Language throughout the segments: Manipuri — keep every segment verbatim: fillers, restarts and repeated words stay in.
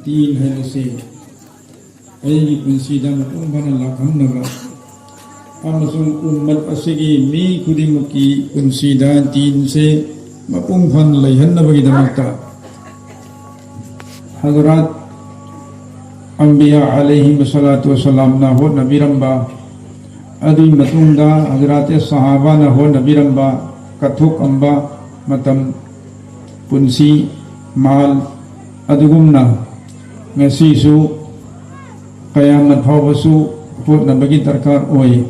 ꯗꯤꯟ ꯍꯥꯏꯕꯁꯤ ꯑꯩꯒꯤ ꯄꯨꯟꯁꯤꯗ ꯃꯄꯨꯡ ꯐꯥꯅ ꯂꯥꯛꯍꯟꯅꯕ ꯑꯃꯁꯨꯡ ꯎꯝꯃꯠ ꯑꯁꯤꯒꯤ ꯃꯤ ꯈꯨꯗꯤꯡꯃꯛꯀꯤ ꯄꯨꯟꯁꯤꯗ ꯗꯤꯟꯁꯦ ꯃꯄꯨꯡ ꯐꯥꯅ ꯂꯩꯍꯟꯅꯕꯒꯤꯗꯃꯛꯇ ꯍꯖꯔꯠ ꯑꯝꯕꯤꯌꯥ ꯑꯂꯩꯍꯤ ꯁꯂꯥꯇꯨ ꯋꯁꯂꯥꯝꯅ ꯍꯣꯠꯅꯕꯤꯔꯝꯕ, ꯑꯗꯨꯒꯤ ꯃꯇꯨꯡꯗ ꯍꯖꯔꯥꯇꯦ ꯁꯍꯥꯕꯥꯅ ꯍꯣꯠꯅꯕꯤꯔꯝꯕ, ꯀꯠꯊꯣꯛꯂꯝꯕ ꯃꯇꯝ, ꯄꯨꯟꯁꯤ, ꯃꯥꯜ, ꯑꯗꯨꯒꯨꯝꯅ ꯉꯁꯤꯁꯨ ꯀꯌꯥꯃꯠ ꯐꯥꯎꯕꯁꯨ ꯍꯣꯠꯅꯕꯒꯤ ꯗꯔꯀꯥꯔ ꯑꯣꯏ꯫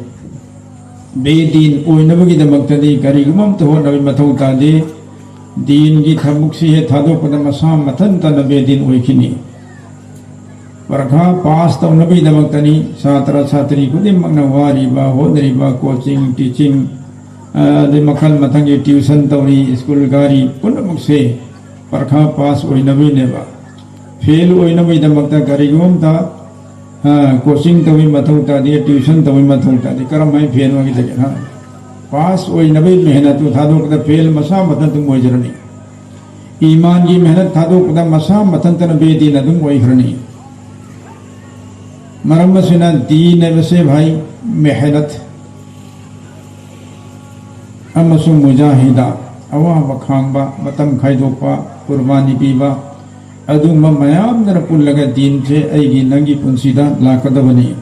ꯕꯦꯗꯤꯟ ꯑꯣꯏꯅꯕꯒꯤꯗꯃꯛꯇꯗꯤ ꯀꯔꯤꯒꯨꯝꯕ ꯑꯝꯇ ꯍꯣꯠꯅꯕꯒꯤ ꯃꯊꯧ ꯇꯥꯗꯦ꯫ ꯗꯤꯟꯒꯤ ꯊꯕꯛꯁꯤ ꯍꯦꯛ ꯊꯥꯗꯣꯛꯄꯗ ꯃꯁꯥ ꯃꯊꯟꯇꯅ ꯕꯦꯗꯤꯟ ꯑꯣꯏꯈꯤꯅꯤ꯫ ꯄꯔꯈꯥ ꯄꯥꯁ ꯇꯧꯅꯕꯒꯤꯗꯃꯛꯇꯅꯤ ꯁꯥꯇ꯭ꯔ ꯁꯥꯇ꯭ꯔꯤ ꯈꯨꯗꯤꯡꯃꯛꯅ ꯋꯥꯔꯤꯕ, ꯍꯣꯠꯅꯔꯤꯕ, coaching, teaching, ꯑ, ꯑꯗꯩ ꯃꯈꯜ ꯃꯊꯪꯒꯤ tuition ꯇꯧꯔꯤ, ꯁ꯭ꯀꯨꯜ ꯀꯥꯔꯤ, ꯄꯨꯝꯅꯃꯛꯁꯦ ꯄꯔꯈꯥ ꯄꯥꯁ ꯑꯣꯏꯅꯕꯒꯤꯅꯦꯕ꯫ ꯐꯦꯜ ꯑꯣꯏꯅꯕꯒꯤꯗꯃꯛꯇ ꯀꯔꯤꯒꯨꯝꯕ ꯑꯝꯇ, ꯑ, coaching ꯇꯧꯕꯒꯤ ꯃꯊꯧ ꯇꯥꯗꯦ, tuition ꯇꯧꯕꯒꯤ ꯃꯊꯧ ꯇꯥꯗꯦ꯫ ꯀꯔꯝꯍꯥꯏꯅ ꯐꯦꯜ ꯑꯣꯏꯒꯗꯒꯦ? ꯍꯥ? ꯄꯥꯁ ꯑꯣꯏꯅꯕꯒꯤ ꯃꯦꯍꯅꯠꯇꯨ ꯊꯥꯗꯣꯛꯄꯗ ꯐꯦꯜ ꯃꯁꯥ ꯃꯊꯟꯇ ꯑꯗꯨꯝ ꯑꯣꯏꯖꯔꯅꯤ꯫ ꯏꯃꯥꯟꯒꯤ ꯃꯦꯍꯅꯠ ꯊꯥꯗꯣꯛꯄꯗ ꯃꯁꯥ ꯃꯊꯟꯇꯅ ꯕꯦꯗꯤꯟ ꯑꯗꯨꯝ ꯑꯣꯏꯈ꯭ꯔꯅꯤ꯫ ꯃꯔꯝ ꯑꯁꯤꯅ ꯗꯤꯟ ꯍꯥꯏꯕꯁꯦ ꯚꯥꯏ, ꯃꯦꯍꯅꯠ ꯑꯃꯁꯨꯡ ꯃꯨꯖꯥꯍꯤꯗꯥ, ꯑꯋꯥꯕ ꯈꯥꯡꯕ, ꯃꯇꯝ ꯈꯥꯏꯗꯣꯛꯄ, ꯀꯨꯔꯕꯥꯅꯤ ꯄꯤꯕ, ꯑꯗꯨꯒꯨꯝꯕ ꯃꯌꯥꯝꯗꯨꯅ ꯄꯨꯜꯂꯒ ꯗꯤꯟꯁꯦ ꯑꯩꯒꯤ ꯅꯪꯒꯤ ꯄꯨꯟꯁꯤꯗ ꯂꯥꯛꯀꯗꯕꯅꯤ꯫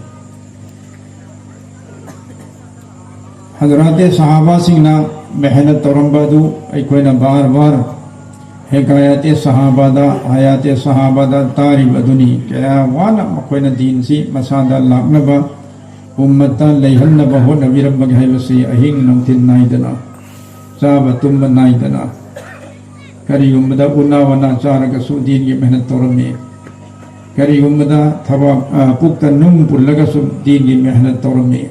ꯍꯖꯔꯥꯇꯦ ꯁꯍꯥꯕꯥꯁꯤꯡꯅ ꯃꯦꯍꯅꯠ ꯇꯧꯔꯝꯕ ꯑꯗꯨ ꯑꯩꯈꯣꯏꯅ ꯕꯥꯔ ꯕꯥꯔ ꯍꯦꯀꯥꯌꯥꯇꯦ ꯁꯍꯥꯕꯥꯗ, ꯍꯌꯥꯇꯦ ꯁꯍꯥꯕꯥꯗ ꯇꯥꯔꯤꯕ ꯑꯗꯨꯅꯤ꯫ ꯀꯌꯥ ꯋꯥꯅ ꯃꯈꯣꯏꯅ ꯗꯤꯟꯁꯤ ꯃꯁꯥꯗ ꯂꯥꯛꯅꯕ, ꯎꯝꯃꯠꯇ ꯂꯩꯍꯟꯅꯕ ꯍꯣꯠꯅꯕꯤꯔꯝꯕꯒꯦ ꯍꯥꯏꯕꯁꯤ ꯑꯍꯤꯡ ꯅꯨꯡꯊꯤꯜ ꯅꯥꯏꯗꯅ, ꯆꯥꯕ ꯇꯨꯝꯕ ꯅꯥꯏꯗꯅ, ꯀꯔꯤꯒꯨꯝꯕꯗ ꯎꯅꯥ ꯋꯥꯅꯥ ꯆꯥꯔꯒꯁꯨ ꯗꯤꯟꯒꯤ ꯃꯦꯍꯅꯠ ꯇꯧꯔꯝꯃꯤ꯫ ꯀꯔꯤꯒꯨꯝꯕꯗ ꯊꯕꯛ, ꯑ, ꯄꯨꯛꯇ ꯅꯨꯡ ꯄꯨꯜꯂꯒꯁꯨ ꯗꯤꯟꯒꯤ ꯃꯦꯍꯅꯠ ꯇꯧꯔꯝꯃꯤ꯫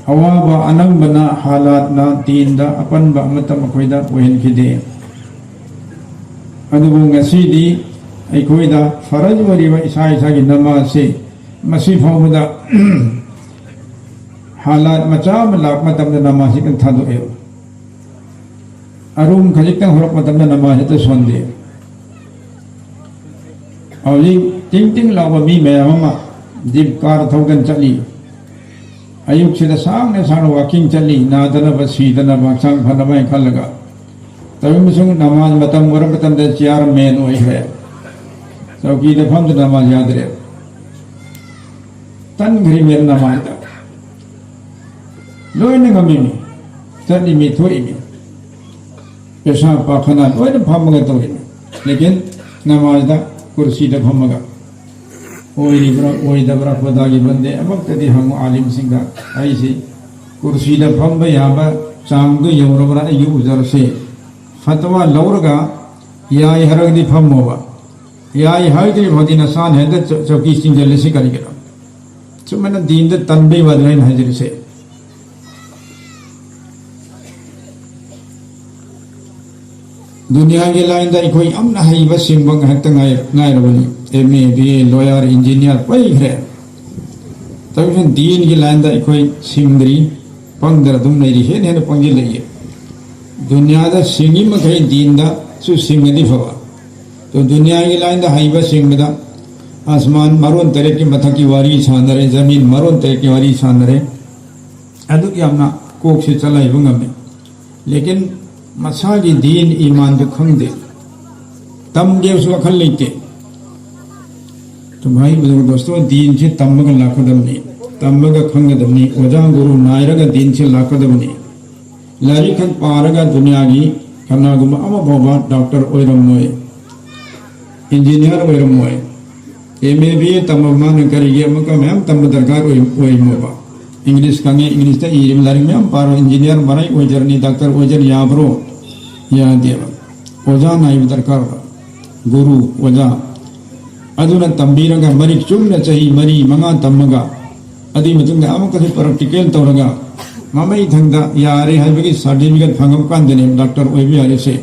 ꯑꯋꯥꯕ ꯑꯅꯝꯕꯅ ꯍꯥꯂꯥꯠꯅ ꯗꯤꯟꯗ ꯑꯄꯟꯕ ꯑꯃꯠꯇ ꯃꯈꯣꯏꯗ ꯑꯣꯏꯍꯟꯈꯤꯗꯦ꯫ ꯑꯗꯨꯕꯨ ꯉꯁꯤꯗꯤ ꯑꯩꯈꯣꯏꯗ ꯐꯔꯖ ꯑꯣꯏꯔꯤꯕ ꯏꯁꯥ ꯏꯁꯥꯒꯤ ꯅꯃꯥꯖꯁꯤ ꯃꯁꯤ ꯐꯥꯎꯕꯗ ꯍꯥꯂꯥꯠ ꯃꯆꯥ ꯑꯃ ꯂꯥꯛꯄ ꯃꯇꯝꯗ ꯅꯃꯥꯖꯁꯤ ꯈꯤꯇꯪ ꯊꯥꯗꯣꯛꯑꯦꯕ꯫ ꯑꯔꯨꯝ ꯈꯖꯤꯛꯇꯪ ꯍꯧꯔꯛꯄ ꯃꯇꯝꯗ ꯅꯃꯥꯖ ꯍꯦꯛꯇ ꯁꯣꯟꯗꯦ꯫ ꯍꯧꯖꯤꯛ ꯇꯤꯡ ꯇꯤꯡ ꯂꯥꯎꯕ ꯃꯤ ꯃꯌꯥꯝ ꯑꯃ ꯖꯤꯞ ꯀꯥꯔ ꯊꯧꯗꯅ ꯆꯠꯂꯤ꯫ ꯑꯌꯨꯛꯁꯤꯗ ꯁꯥꯡꯅ ꯁꯥꯡꯅ ꯋꯥꯀꯤꯡ ꯆꯠꯂꯤ, ꯅꯥꯗꯅꯕ, ꯁꯤꯗꯅꯕ, ꯍꯛꯆꯥꯡ ꯐꯅꯕ ꯍꯥꯏꯅ ꯈꯜꯂꯒ꯫ ꯇꯧꯔꯤꯕꯁꯤꯡ ꯅꯃꯥꯖ ꯃꯇꯝ ꯑꯣꯏꯔ ꯃꯇꯝꯗ ꯆꯤꯌꯥꯔ ꯃꯦꯟ ꯑꯣꯏꯈ꯭ꯔꯦ꯫ ꯆꯧꯀꯤꯗ ꯐꯝꯗꯅ ꯅꯃꯥꯖ ꯌꯥꯗ꯭ꯔꯦ꯫ ꯇꯟꯈ꯭ꯔꯤꯃꯦ ꯅꯃꯥꯖꯗ꯫ ꯂꯣꯏꯅ ꯉꯝꯃꯤꯃꯤ꯫ ꯆꯠꯂꯤꯃꯤ, ꯊꯣꯛꯏꯃꯤ꯫ ꯄꯦꯁꯥ ꯄꯥꯈꯅ ꯂꯣꯏꯅ ꯐꯝꯃꯒ ꯇꯧꯔꯤꯃꯤ꯫ ꯂꯦꯀꯤꯟ ꯅꯃꯥꯖꯗ ꯀꯨꯔꯁꯤꯗ ꯐꯝꯃꯒ꯫ ꯑꯣꯏꯔꯤꯕ꯭ꯔꯥ ꯑꯣꯏꯗꯕ꯭ꯔꯥ ꯈꯨꯗꯥꯒꯤ ꯕꯟꯗꯦ ꯑꯃꯨꯛꯇꯗꯤ ꯍꯪꯉꯨ ꯑꯥꯂꯤꯝꯁꯤꯡꯗ꯫ ꯑꯩꯁꯤ ꯀꯨꯔꯁꯤꯗ ꯐꯝꯕ ꯌꯥꯕ ꯆꯥꯡꯗꯨ ꯌꯧꯔꯕ꯭ꯔꯥ ꯑꯩꯒꯤ ꯎꯖꯔꯁꯦ? ꯐꯠꯋꯥ ꯂꯧꯔꯒ ꯌꯥꯏ ꯍꯥꯏꯔꯒꯗꯤ ꯐꯝꯃꯣꯕ꯫ ꯌꯥꯏ ꯍꯥꯏꯗ꯭ꯔꯤ ꯐꯥꯎꯗꯤ ꯅꯁꯥꯅ ꯍꯦꯛꯇ ꯆꯧ-, ꯆꯧꯀꯤ ꯆꯤꯡꯁꯤꯜꯂꯤꯁꯤ ꯀꯔꯤꯒꯤꯅꯣ? ꯁꯨꯃꯥꯏꯅ ꯗꯤꯟꯗ ꯇꯟꯕꯩ ꯋꯥꯗꯨꯅ ꯑꯩꯅ ꯍꯥꯏꯖꯔꯤꯁꯦ꯫ ꯗꯨꯅꯤꯌꯥꯒꯤ ꯂꯥꯏꯟꯗ ꯑꯩꯈꯣꯏ ꯌꯥꯝꯅ ꯍꯩꯕ ꯁꯤꯡꯕ ꯉꯥꯏꯍꯥꯛꯇ ꯉꯥꯏ-, ꯉꯥꯏꯔꯕꯅꯤ꯫ M A, B A, lawyer, engineer ꯂꯣꯏ ꯍꯩꯈ꯭ꯔꯦ꯫ ꯇꯧꯔꯤꯁꯤꯅ ꯗꯤꯟꯒꯤ ꯂꯥꯏꯟꯗ ꯑꯩꯈꯣꯏ ꯁꯤꯡꯗ꯭ꯔꯤ, ꯄꯪꯗꯅ ꯑꯗꯨꯝ ꯂꯩꯔꯤ, ꯍꯦꯟꯅ ꯍꯦꯟꯅ ꯄꯪꯁꯤꯜꯂꯛꯏ꯫ ꯗꯨꯅꯤꯌꯥꯗ ꯁꯤꯡꯉꯤ ꯃꯈꯩ ꯗꯤꯟꯗꯁꯨ ꯁꯤꯡꯉꯗꯤ ꯐꯕ꯫ ꯑꯗꯣ ꯗꯨꯅꯤꯌꯥꯒꯤ ꯂꯥꯏꯟꯗ ꯍꯩꯕ ꯁꯤꯡꯕꯗ ꯑꯁꯃꯥꯟ ꯃꯔꯣꯟ ꯇꯔꯦꯠꯀꯤ ꯃꯊꯛꯀꯤ ꯋꯥꯔꯤ ꯁꯥꯟꯅꯔꯦ, ꯖꯃꯤꯟ ꯃꯔꯣꯟ ꯇꯔꯦꯠꯀꯤ ꯋꯥꯔꯤ ꯁꯥꯟꯅꯔꯦ꯫ ꯑꯗꯨꯛ ꯌꯥꯝꯅ ꯀꯣꯛꯁꯦ ꯆꯂꯥꯏꯕ ꯉꯝꯃꯤ꯫ ꯂꯦꯀꯤꯟ ꯃꯁꯥꯒꯤ ꯗꯤꯟ ꯏꯃꯥꯟꯗꯨ ꯈꯪꯗꯦ꯫ ꯇꯝꯒꯦꯁꯨ ꯋꯥꯈꯜ ꯂꯩꯇꯦ꯫ ꯇꯨꯝꯍꯩ ꯕꯨꯖꯨꯔꯒ ꯗꯣꯁꯇꯣ, ꯗꯤꯟꯁꯤ ꯇꯝꯃꯒ ꯂꯥꯛꯀꯗꯕꯅꯤ, ꯇꯝꯃꯒ ꯈꯪꯒꯗꯕꯅꯤ, ꯑꯣꯖꯥ ꯒꯨꯔꯨ ꯅꯥꯏꯔꯒ ꯗꯤꯟꯁꯤ ꯂꯥꯛꯀꯗꯕꯅꯤ꯫ ꯂꯥꯏꯔꯤꯛ ꯈꯛ ꯄꯥꯔꯒ ꯗꯨꯅꯤꯌꯥꯒꯤ ꯀꯅꯥꯒꯨꯝꯕ ꯑꯃ ꯐꯥꯎꯕ ꯗꯣꯛꯇꯔ ꯑꯣꯏꯔꯝꯃꯣꯏ, ꯏꯟꯖꯤꯅꯤꯌꯥꯔ ꯑꯣꯏꯔꯝꯃꯣꯏ꯫ ꯑꯦꯝ ꯑꯦ ꯕꯤ ꯑꯦ ꯇꯝꯕ ꯃꯥꯅ ꯀꯔꯤꯒꯤ ꯑꯃꯨꯛꯀ ꯃꯌꯥꯝ ꯇꯝꯕ ꯗꯔꯀꯥꯔ ꯑꯣꯏ-, ꯑꯣꯏꯔꯝꯃꯣꯏꯕ? ꯏꯪꯂꯤꯁ ꯈꯪꯉꯦ, ꯏꯪꯂꯤꯁꯇ ꯏꯔꯤꯕ ꯂꯥꯏꯔꯤꯛ ꯃꯌꯥꯝ ꯄꯥꯔꯣ, ꯏꯟꯖꯤꯅꯤꯌꯥꯔ ꯃꯔꯥꯏ ꯑꯣꯏꯖꯔꯅꯤ, ꯗꯣꯛꯇꯔ ꯑꯣꯏꯖꯔꯅꯤ ꯌꯥꯕ꯭ꯔꯣ? ꯌꯥꯗꯦꯕ꯫ ꯑꯣꯖꯥ ꯅꯥꯏꯕ ꯗꯔꯀꯥꯔ ꯑꯣꯏ꯫ ꯒꯨꯔꯨ, ꯑꯣꯖꯥ꯫ ꯑꯗꯨꯅ ꯇꯝꯕꯤꯔꯒ ꯃꯔꯤꯛ ꯆꯨꯝꯅ ꯆꯍꯤ ꯃꯔꯤ ꯃꯉꯥ ꯇꯝꯃꯒ ꯑꯗꯨꯒꯤ ꯃꯇꯨꯡꯗ ꯑꯃꯨꯛꯀꯁꯨ ꯄ꯭ꯔꯦꯛꯇꯤꯀꯦꯜ ꯇꯧꯔꯒ ꯃꯃꯩ ꯊꯪꯗ ꯌꯥꯔꯦ ꯍꯥꯏꯕꯒꯤ ꯁꯥꯔꯇꯤꯐꯤꯀꯦꯠ ꯐꯪꯉꯕ ꯀꯥꯟꯗꯅꯦ ꯗꯣꯛꯇꯔ ꯑꯣꯏꯕ ꯌꯥꯔꯤꯁꯦ,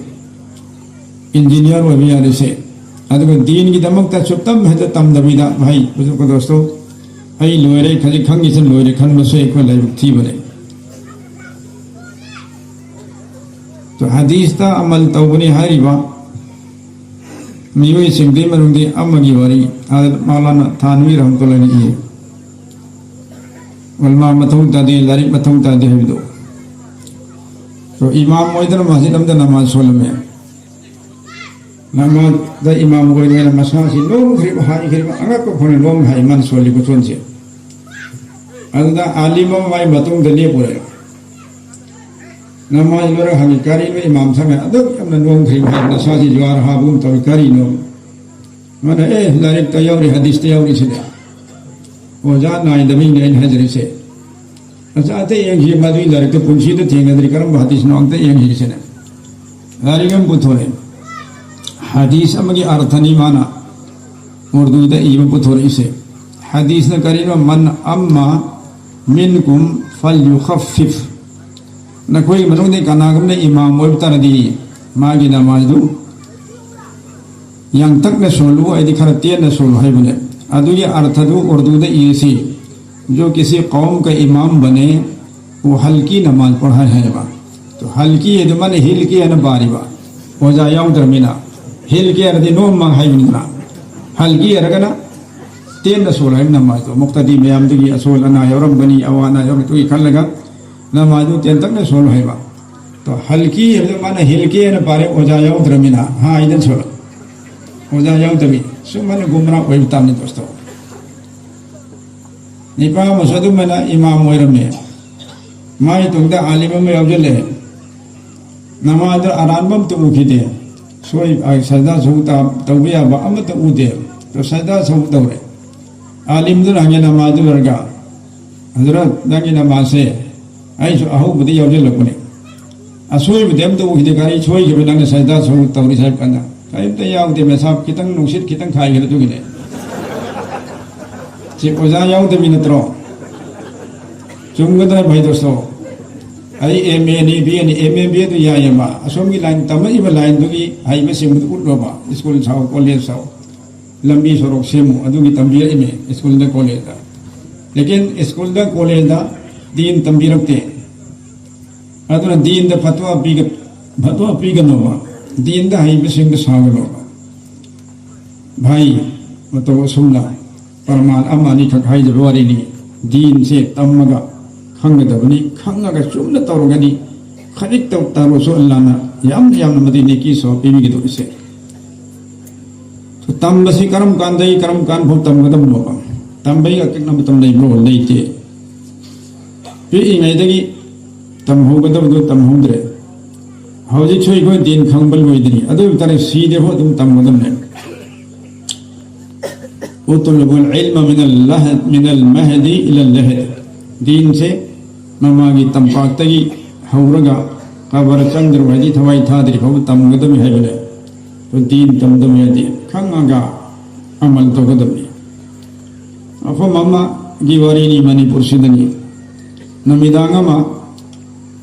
ꯏꯟꯖꯤꯅꯤꯌꯥꯔ ꯑꯣꯏꯕ ꯌꯥꯔꯤꯁꯦ꯫ ꯑꯗꯨꯒ ꯗꯤꯟꯒꯤꯗꯃꯛꯇ ꯁꯨꯞꯇꯝ ꯍꯦꯛꯇ ꯇꯝꯗꯕꯤꯗ, ꯚꯥꯏ, ꯕꯨꯖꯨꯔꯒ ꯗꯣꯁꯇꯣ, ꯑꯩ ꯂꯣꯏꯔꯦ, ꯈꯖꯤꯛ ꯈꯪꯉꯤꯁꯤ ꯂꯣꯏꯔꯦ ꯈꯟꯕꯁꯦ ꯑꯩꯈꯣꯏ ꯂꯥꯏꯕꯛ ꯊꯤꯕꯅꯦ꯫ ꯑꯗꯣ ꯍꯗꯤꯁꯇ ꯑꯃꯜ ꯇꯧꯒꯅꯤ ꯍꯥꯏꯔꯤꯕ ꯃꯤꯑꯣꯏꯁꯤꯡꯗꯨꯒꯤ ꯃꯅꯨꯡꯗꯒꯤ ꯑꯃꯒꯤ ꯋꯥꯔꯤ ꯃꯧꯂꯥꯅꯥ ꯊꯥꯟꯋꯤ ꯔꯍꯃꯇꯨꯜꯂꯥꯍꯤ ꯑꯂꯩꯍꯤꯅ ꯏꯌꯦ꯫ ꯎꯂꯃꯥ ꯃꯊꯧ ꯇꯥꯗꯦ, ꯂꯥꯏꯔꯤꯛ ꯃꯊꯧ ꯇꯥꯗꯦ ꯍꯥꯏꯕꯗꯣ꯫ ꯑꯗꯣ ꯏꯃꯥꯝ ꯑꯣꯏꯗꯅ ꯃꯁꯖꯤꯗ ꯑꯃꯗ ꯅꯃꯥꯖ ꯁꯣꯜꯂꯝꯃꯦ꯫ ꯅꯃꯥꯖꯗ ꯏꯃꯥꯝ ꯑꯣꯏꯔꯤꯉꯩꯗ ꯃꯁꯥꯁꯤ ꯂꯣꯝꯈ꯭ꯔꯤꯕ, ꯍꯥꯏꯈ꯭ꯔꯤꯕ, ꯑꯉꯛꯄ ꯐꯪꯅ ꯂꯣꯝ ꯍꯥꯏ ꯃꯥꯅ ꯁꯣꯜꯂꯤ ꯈꯨꯁꯣꯟꯁꯦ꯫ ꯑꯗꯨꯗ ꯑꯥꯂꯤꯝ ꯑꯃ ꯃꯥꯏ ꯃꯇꯨꯡꯗ ꯂꯦꯞꯄꯨꯔꯦ꯫ ꯅꯃꯥꯖ ꯂꯣꯏꯔꯒ ꯍꯪꯉꯤ, "ꯀꯔꯤꯅꯣ ꯏꯃꯥꯝ ꯁꯥꯍꯕꯅ ꯑꯗꯨꯛ ꯌꯥꯝꯅ ꯅꯣꯝꯈ꯭ꯔꯤꯕ ꯍꯥꯏ, ꯅꯁꯥꯁꯤ ꯖ꯭ꯋꯥꯔ ꯍꯥꯕꯒꯨꯝ ꯇꯧꯏ, ꯀꯔꯤꯅꯣ?" ꯃꯥꯅ, "ꯑꯦ, ꯂꯥꯏꯔꯤꯛꯇ ꯌꯥꯎꯔꯤ, ꯍꯗꯤꯁꯇ ꯌꯥꯎꯔꯤ ꯁꯤꯗꯤ꯫ ꯑꯣꯖꯥ ꯅꯥꯏꯗꯕꯩꯅꯦ ꯑꯩꯅ ꯍꯥꯏꯖꯔꯤꯁꯦ꯫ ꯑꯣꯖꯥ ꯑꯇꯩ ꯌꯦꯡꯁꯤ, ꯃꯗꯨꯒꯤ ꯂꯥꯏꯔꯤꯛꯇꯨ ꯄꯨꯟꯁꯤꯗ ꯊꯦꯡꯅꯗ꯭ꯔꯤ, ꯀꯔꯝꯕ ꯍꯗꯤꯁꯅꯣ ꯑꯝꯇ ꯌꯦꯡꯁꯤ ꯁꯤꯅꯦ꯫" ꯂꯥꯏꯔꯤꯛ ꯑꯃ ꯄꯨꯊꯣꯔꯛꯑꯦ꯫ ꯍꯗꯤꯁ ꯑꯃꯒꯤ ꯑꯔꯊꯅꯤ ꯃꯥꯅ ꯎꯔꯗꯨꯗ ꯏꯕ ꯄꯨꯊꯣꯔꯛꯏꯁꯦ꯫ ꯍꯗꯤꯁꯅ ꯀꯔꯤꯅꯣ? "ꯃꯟ ꯑꯝꯃ ꯃꯤꯟꯀꯨꯝ ꯐꯜꯌꯨꯈꯐꯤꯐ꯫" ꯅꯈꯣꯏꯒꯤ ꯃꯅꯨꯡꯗ ꯀꯅꯥꯒꯨꯝꯕꯅ ꯏꯃꯥꯝ ꯑꯣꯏꯕ ꯇꯥꯔꯗꯤ ꯃꯥꯒꯤ ꯅꯃꯥꯖꯗꯨ ꯌꯥꯡꯇꯛꯅ ꯁꯣꯜꯂꯨ, ꯍꯥꯏꯗꯤ ꯈꯔ ꯇꯦꯟꯅ ꯁꯣꯜꯂꯨ ꯍꯥꯏꯕꯅꯦ꯫ ꯑꯗꯨꯒꯤ ꯑꯔꯊꯗꯨ ꯎꯔꯗꯨꯗ ꯏꯔꯤꯁꯤ, "ꯖꯣ ꯀꯤꯁꯤ ꯀꯧꯝ ꯀ ꯏꯃꯥꯝ ꯕꯅꯦ, ꯋꯣ ꯍꯜꯀꯤ ꯅꯃꯥꯖ ꯄꯔꯍꯥꯏ" ꯍꯥꯏꯌꯦꯕ꯫ ꯇꯣ ꯍꯜꯀꯤ ꯍꯥꯏꯗꯣ ꯃꯥꯅ ꯍꯤꯜꯀꯤ ꯍꯥꯏꯅ ꯄꯥꯔꯤꯕ, ꯑꯣꯖꯥ ꯌꯥꯎꯗ꯭ꯔꯃꯤꯅ꯫ ꯍꯤꯜꯀꯤ ꯍꯥꯏꯔꯗꯤ ꯅꯣꯝꯃ ꯍꯥꯏꯕꯅꯤꯗꯅ, ꯍꯜꯀꯤ ꯍꯥꯏꯔꯒꯅ ꯇꯦꯟꯅ ꯁꯣꯜꯂꯨ ꯍꯥꯏꯕ ꯅꯃꯥꯖꯗꯣ꯫ ꯃꯨꯛꯇꯗꯤ ꯃꯌꯥꯝꯗꯨꯒꯤ ꯑꯁꯣꯜ ꯑꯅꯥ ꯌꯥꯎꯔꯝꯒꯅꯤ, ꯑꯋꯥ ꯑꯅꯥ ꯌꯥꯎꯔꯝꯒꯅꯤ ꯈꯜꯂꯒ ꯅꯃꯥꯖꯗꯨ ꯇꯦꯟꯇꯛꯅ ꯁꯣꯜꯂꯨ ꯍꯥꯏꯕ꯫ ꯇꯣ ꯍꯜꯀꯤ ꯍꯥꯏꯕꯗꯣ ꯃꯥꯅ ꯍꯤꯜꯀꯤ ꯍꯥꯏꯅ ꯄꯥꯔꯦ, ꯑꯣꯖꯥ ꯌꯥꯎꯗ꯭ꯔꯃꯤꯅ꯫ ꯍꯥꯏꯗꯅ ꯁꯣꯜꯂꯨ꯫ ꯑꯣꯖꯥ ꯌꯥꯎꯗꯕꯤ꯫ ꯁꯨꯝ ꯃꯥꯅ ꯒꯨꯝꯔꯥ ꯑꯣꯏꯕ ꯇꯥꯕꯅꯤ ꯗꯣꯁꯇꯣ꯫ ꯅꯤꯄꯥ ꯑꯃꯁꯨ ꯑꯗꯨꯃꯥꯏꯅ ꯏꯃꯥꯝ ꯑꯣꯏꯔꯝꯃꯦ꯫ ꯃꯥꯒꯤ ꯇꯨꯡꯗ ꯑꯥꯂꯤꯝ ꯑꯃ ꯌꯥꯎꯁꯤꯜꯂꯦ꯫ ꯅꯃꯥꯖꯗ ꯑꯔꯥꯟꯕ ꯑꯃꯠꯇ ꯎꯈꯤꯗꯦ꯫ ꯁꯣꯏ-, ꯑ, ꯁꯖꯗꯥ ꯁꯍꯨ ꯇꯥ-, ꯇꯧꯕ ꯌꯥꯕ ꯑꯃꯠꯇ ꯎꯗꯦ꯫ ꯑꯗꯣ ꯁꯖꯗꯥ ꯁꯍꯨ ꯇꯧꯔꯦ꯫ ꯑꯥꯂꯤꯝꯗꯨꯅ ꯍꯪꯉꯦ ꯅꯃꯥꯖꯗꯨ ꯂꯣꯏꯔꯒ, "ꯍꯖꯔꯠ, ꯅꯪꯒꯤ ꯅꯃꯥꯖꯁꯦ ꯑꯩꯁꯨ ꯑꯍꯧꯕꯗ ꯌꯥꯎꯁꯤꯜꯂꯛꯄꯅꯦ꯫ ꯑꯁꯣꯏꯕꯗꯤ ꯑꯝꯇ ꯎꯈꯤꯗꯦ, ꯀꯔꯤ ꯁꯣꯏꯈꯤꯕ ꯅꯪꯅ ꯁꯖꯗꯥ ꯁꯍꯨ ꯇꯧꯔꯤꯁꯦ?" ꯍꯥꯏꯕ ꯀꯥꯟꯗ, "ꯀꯔꯤꯝꯇ ꯌꯥꯎꯗꯦ, ꯃꯦꯁꯥꯞ ꯈꯤꯇꯪ ꯅꯨꯡꯁꯤꯠ ꯈꯤꯇꯪ ꯈꯥꯏꯈ꯭ꯔꯦ ꯑꯗꯨꯒꯤꯅꯦ꯫" ꯁꯤ ꯑꯣꯖꯥ ꯌꯥꯎꯗꯕꯤ ꯅꯠꯇ꯭ꯔꯣ? ꯆꯨꯝꯒꯗ꯭ꯔꯥ ꯚꯥꯏ ꯗꯣꯁꯇꯣ? ꯑꯩ ꯑꯦꯝ ꯑꯦꯅꯤ, ꯕꯤ ꯑꯦꯅꯤ, ꯑꯦꯝ ꯑꯦ ꯕꯤ ꯑꯦꯗꯨ ꯌꯥꯏꯑꯕ꯫ ꯑꯁꯣꯝꯒꯤ ꯂꯥꯏꯟ ꯇꯝꯃꯛꯏꯕ ꯂꯥꯏꯟꯗꯨꯒꯤ ꯍꯩꯕꯁꯤꯡꯕꯗꯨ ꯎꯠꯂꯣꯕ꯫ ꯁ꯭ꯀꯨꯜ ꯁꯥꯎ, ꯀꯣꯂꯦꯖ ꯁꯥꯎ, ꯂꯝꯕꯤ ꯁꯣꯔꯣꯛ ꯁꯦꯝꯃꯨ, ꯑꯗꯨꯒꯤ ꯇꯝꯕꯤꯔꯛꯏꯅꯦ ꯁ꯭ꯀꯨꯜꯗ, ꯀꯣꯂꯦꯖꯇ꯫ ꯂꯦꯀꯤꯟ ꯁ꯭ꯀꯨꯜꯗ, ꯀꯣꯂꯦꯖꯇ ꯗꯤꯟ ꯇꯝꯕꯤꯔꯛꯇꯦ꯫ ꯑꯗꯨꯅ ꯗꯤꯟꯗ ꯐꯠꯋꯥ ꯄꯤꯒ-, ꯐꯠꯋꯥ ꯄꯤꯒꯅꯣꯕ꯫ ꯗꯤꯟꯗ ꯍꯩꯕꯁꯤꯡꯗ ꯁꯥꯎꯒꯅꯣꯕ꯫ ꯚꯥꯏ, ꯃꯇꯧ ꯑꯁꯨꯝꯅ ꯄ꯭ꯔꯃꯥꯟ ꯑꯃ ꯑꯅꯤꯈꯛ ꯍꯥꯏꯖꯕ ꯋꯥꯔꯤꯅꯤ꯫ ꯗꯤꯟꯁꯦ ꯇꯝꯃꯒ ꯈꯪꯒꯗꯕꯅꯤ, ꯈꯪꯉꯒ ꯆꯨꯝꯅ ꯇꯧꯔꯒꯗꯤ ꯈꯖꯤꯛꯇ ꯇꯧꯔꯁꯨ ꯑꯜꯂꯥꯅ ꯌꯥꯝꯅ ꯌꯥꯝꯅ ꯃꯗꯨꯒꯤ ꯅꯦꯀꯤ ꯁꯣ ꯄꯤꯕꯤꯒꯗꯧꯔꯤꯁꯦ꯫ ꯇꯝꯕꯁꯤ ꯀꯔꯝ ꯀꯥꯟꯗꯒꯤ ꯀꯔꯝ ꯀꯥꯟ ꯐꯥꯎ ꯇꯝꯒꯗꯕꯅꯣꯕ? ꯇꯝꯕꯒꯤ ꯑꯀꯛꯅꯕ ꯃꯇꯝ ꯂꯩꯕ꯭ꯔꯣ? ꯂꯩꯇꯦ꯫ ꯄꯤꯛꯏꯉꯩꯗꯒꯤ ꯇꯝꯍꯧꯒꯗꯕꯗꯨ ꯇꯝꯍꯧꯗ꯭ꯔꯦ꯫ ꯍꯧꯖꯤꯛꯁꯨ ꯑꯩꯈꯣꯏ ꯗꯤꯟ ꯈꯪꯕ ꯂꯣꯏꯗ꯭ꯔꯤ꯫ ꯑꯗꯨ ꯑꯣꯏꯕ ꯇꯥꯔꯗꯤ ꯁꯤꯗ꯭ꯔꯤꯐꯥꯎ ꯑꯗꯨꯝ ꯇꯝꯒꯗꯕꯅꯦ꯫ "ꯎꯇꯨꯂꯨꯕꯨꯜ ꯏꯜꯃ ꯃꯤꯅꯜ ꯂꯍ-, ꯃꯤꯅꯜ ꯃꯍꯗꯤ ꯏꯂꯜ ꯂꯍꯗ"꯫ ꯗꯤꯟꯁꯦ ꯃꯃꯥꯒꯤ ꯇꯝꯄꯥꯛꯇꯒꯤ ꯍꯧꯔꯒ ꯀꯕꯔ ꯆꯪꯗ꯭ꯔꯤꯐꯥꯎ, ꯍꯥꯏꯗꯤ ꯊꯋꯥꯏ ꯊꯥꯗ꯭ꯔꯤ ꯐꯥꯎꯕ ꯇꯝꯒꯗꯕꯅꯤ ꯍꯥꯏꯕꯅꯦ꯫ ꯑꯗꯨ ꯗꯤꯟ ꯇꯝꯗꯕ ꯌꯥꯗꯦ꯫ ꯈꯪꯉꯒ ꯑꯃꯜ ꯇꯧꯒꯗꯕꯅꯤ꯫ ꯃꯐꯝ ꯑꯃꯒꯤ ꯋꯥꯔꯤꯅꯤ ꯃꯅꯤꯄꯨꯔꯁꯤꯗꯅꯤ꯫ ꯅꯨꯃꯤꯗꯥꯡ ꯑꯃ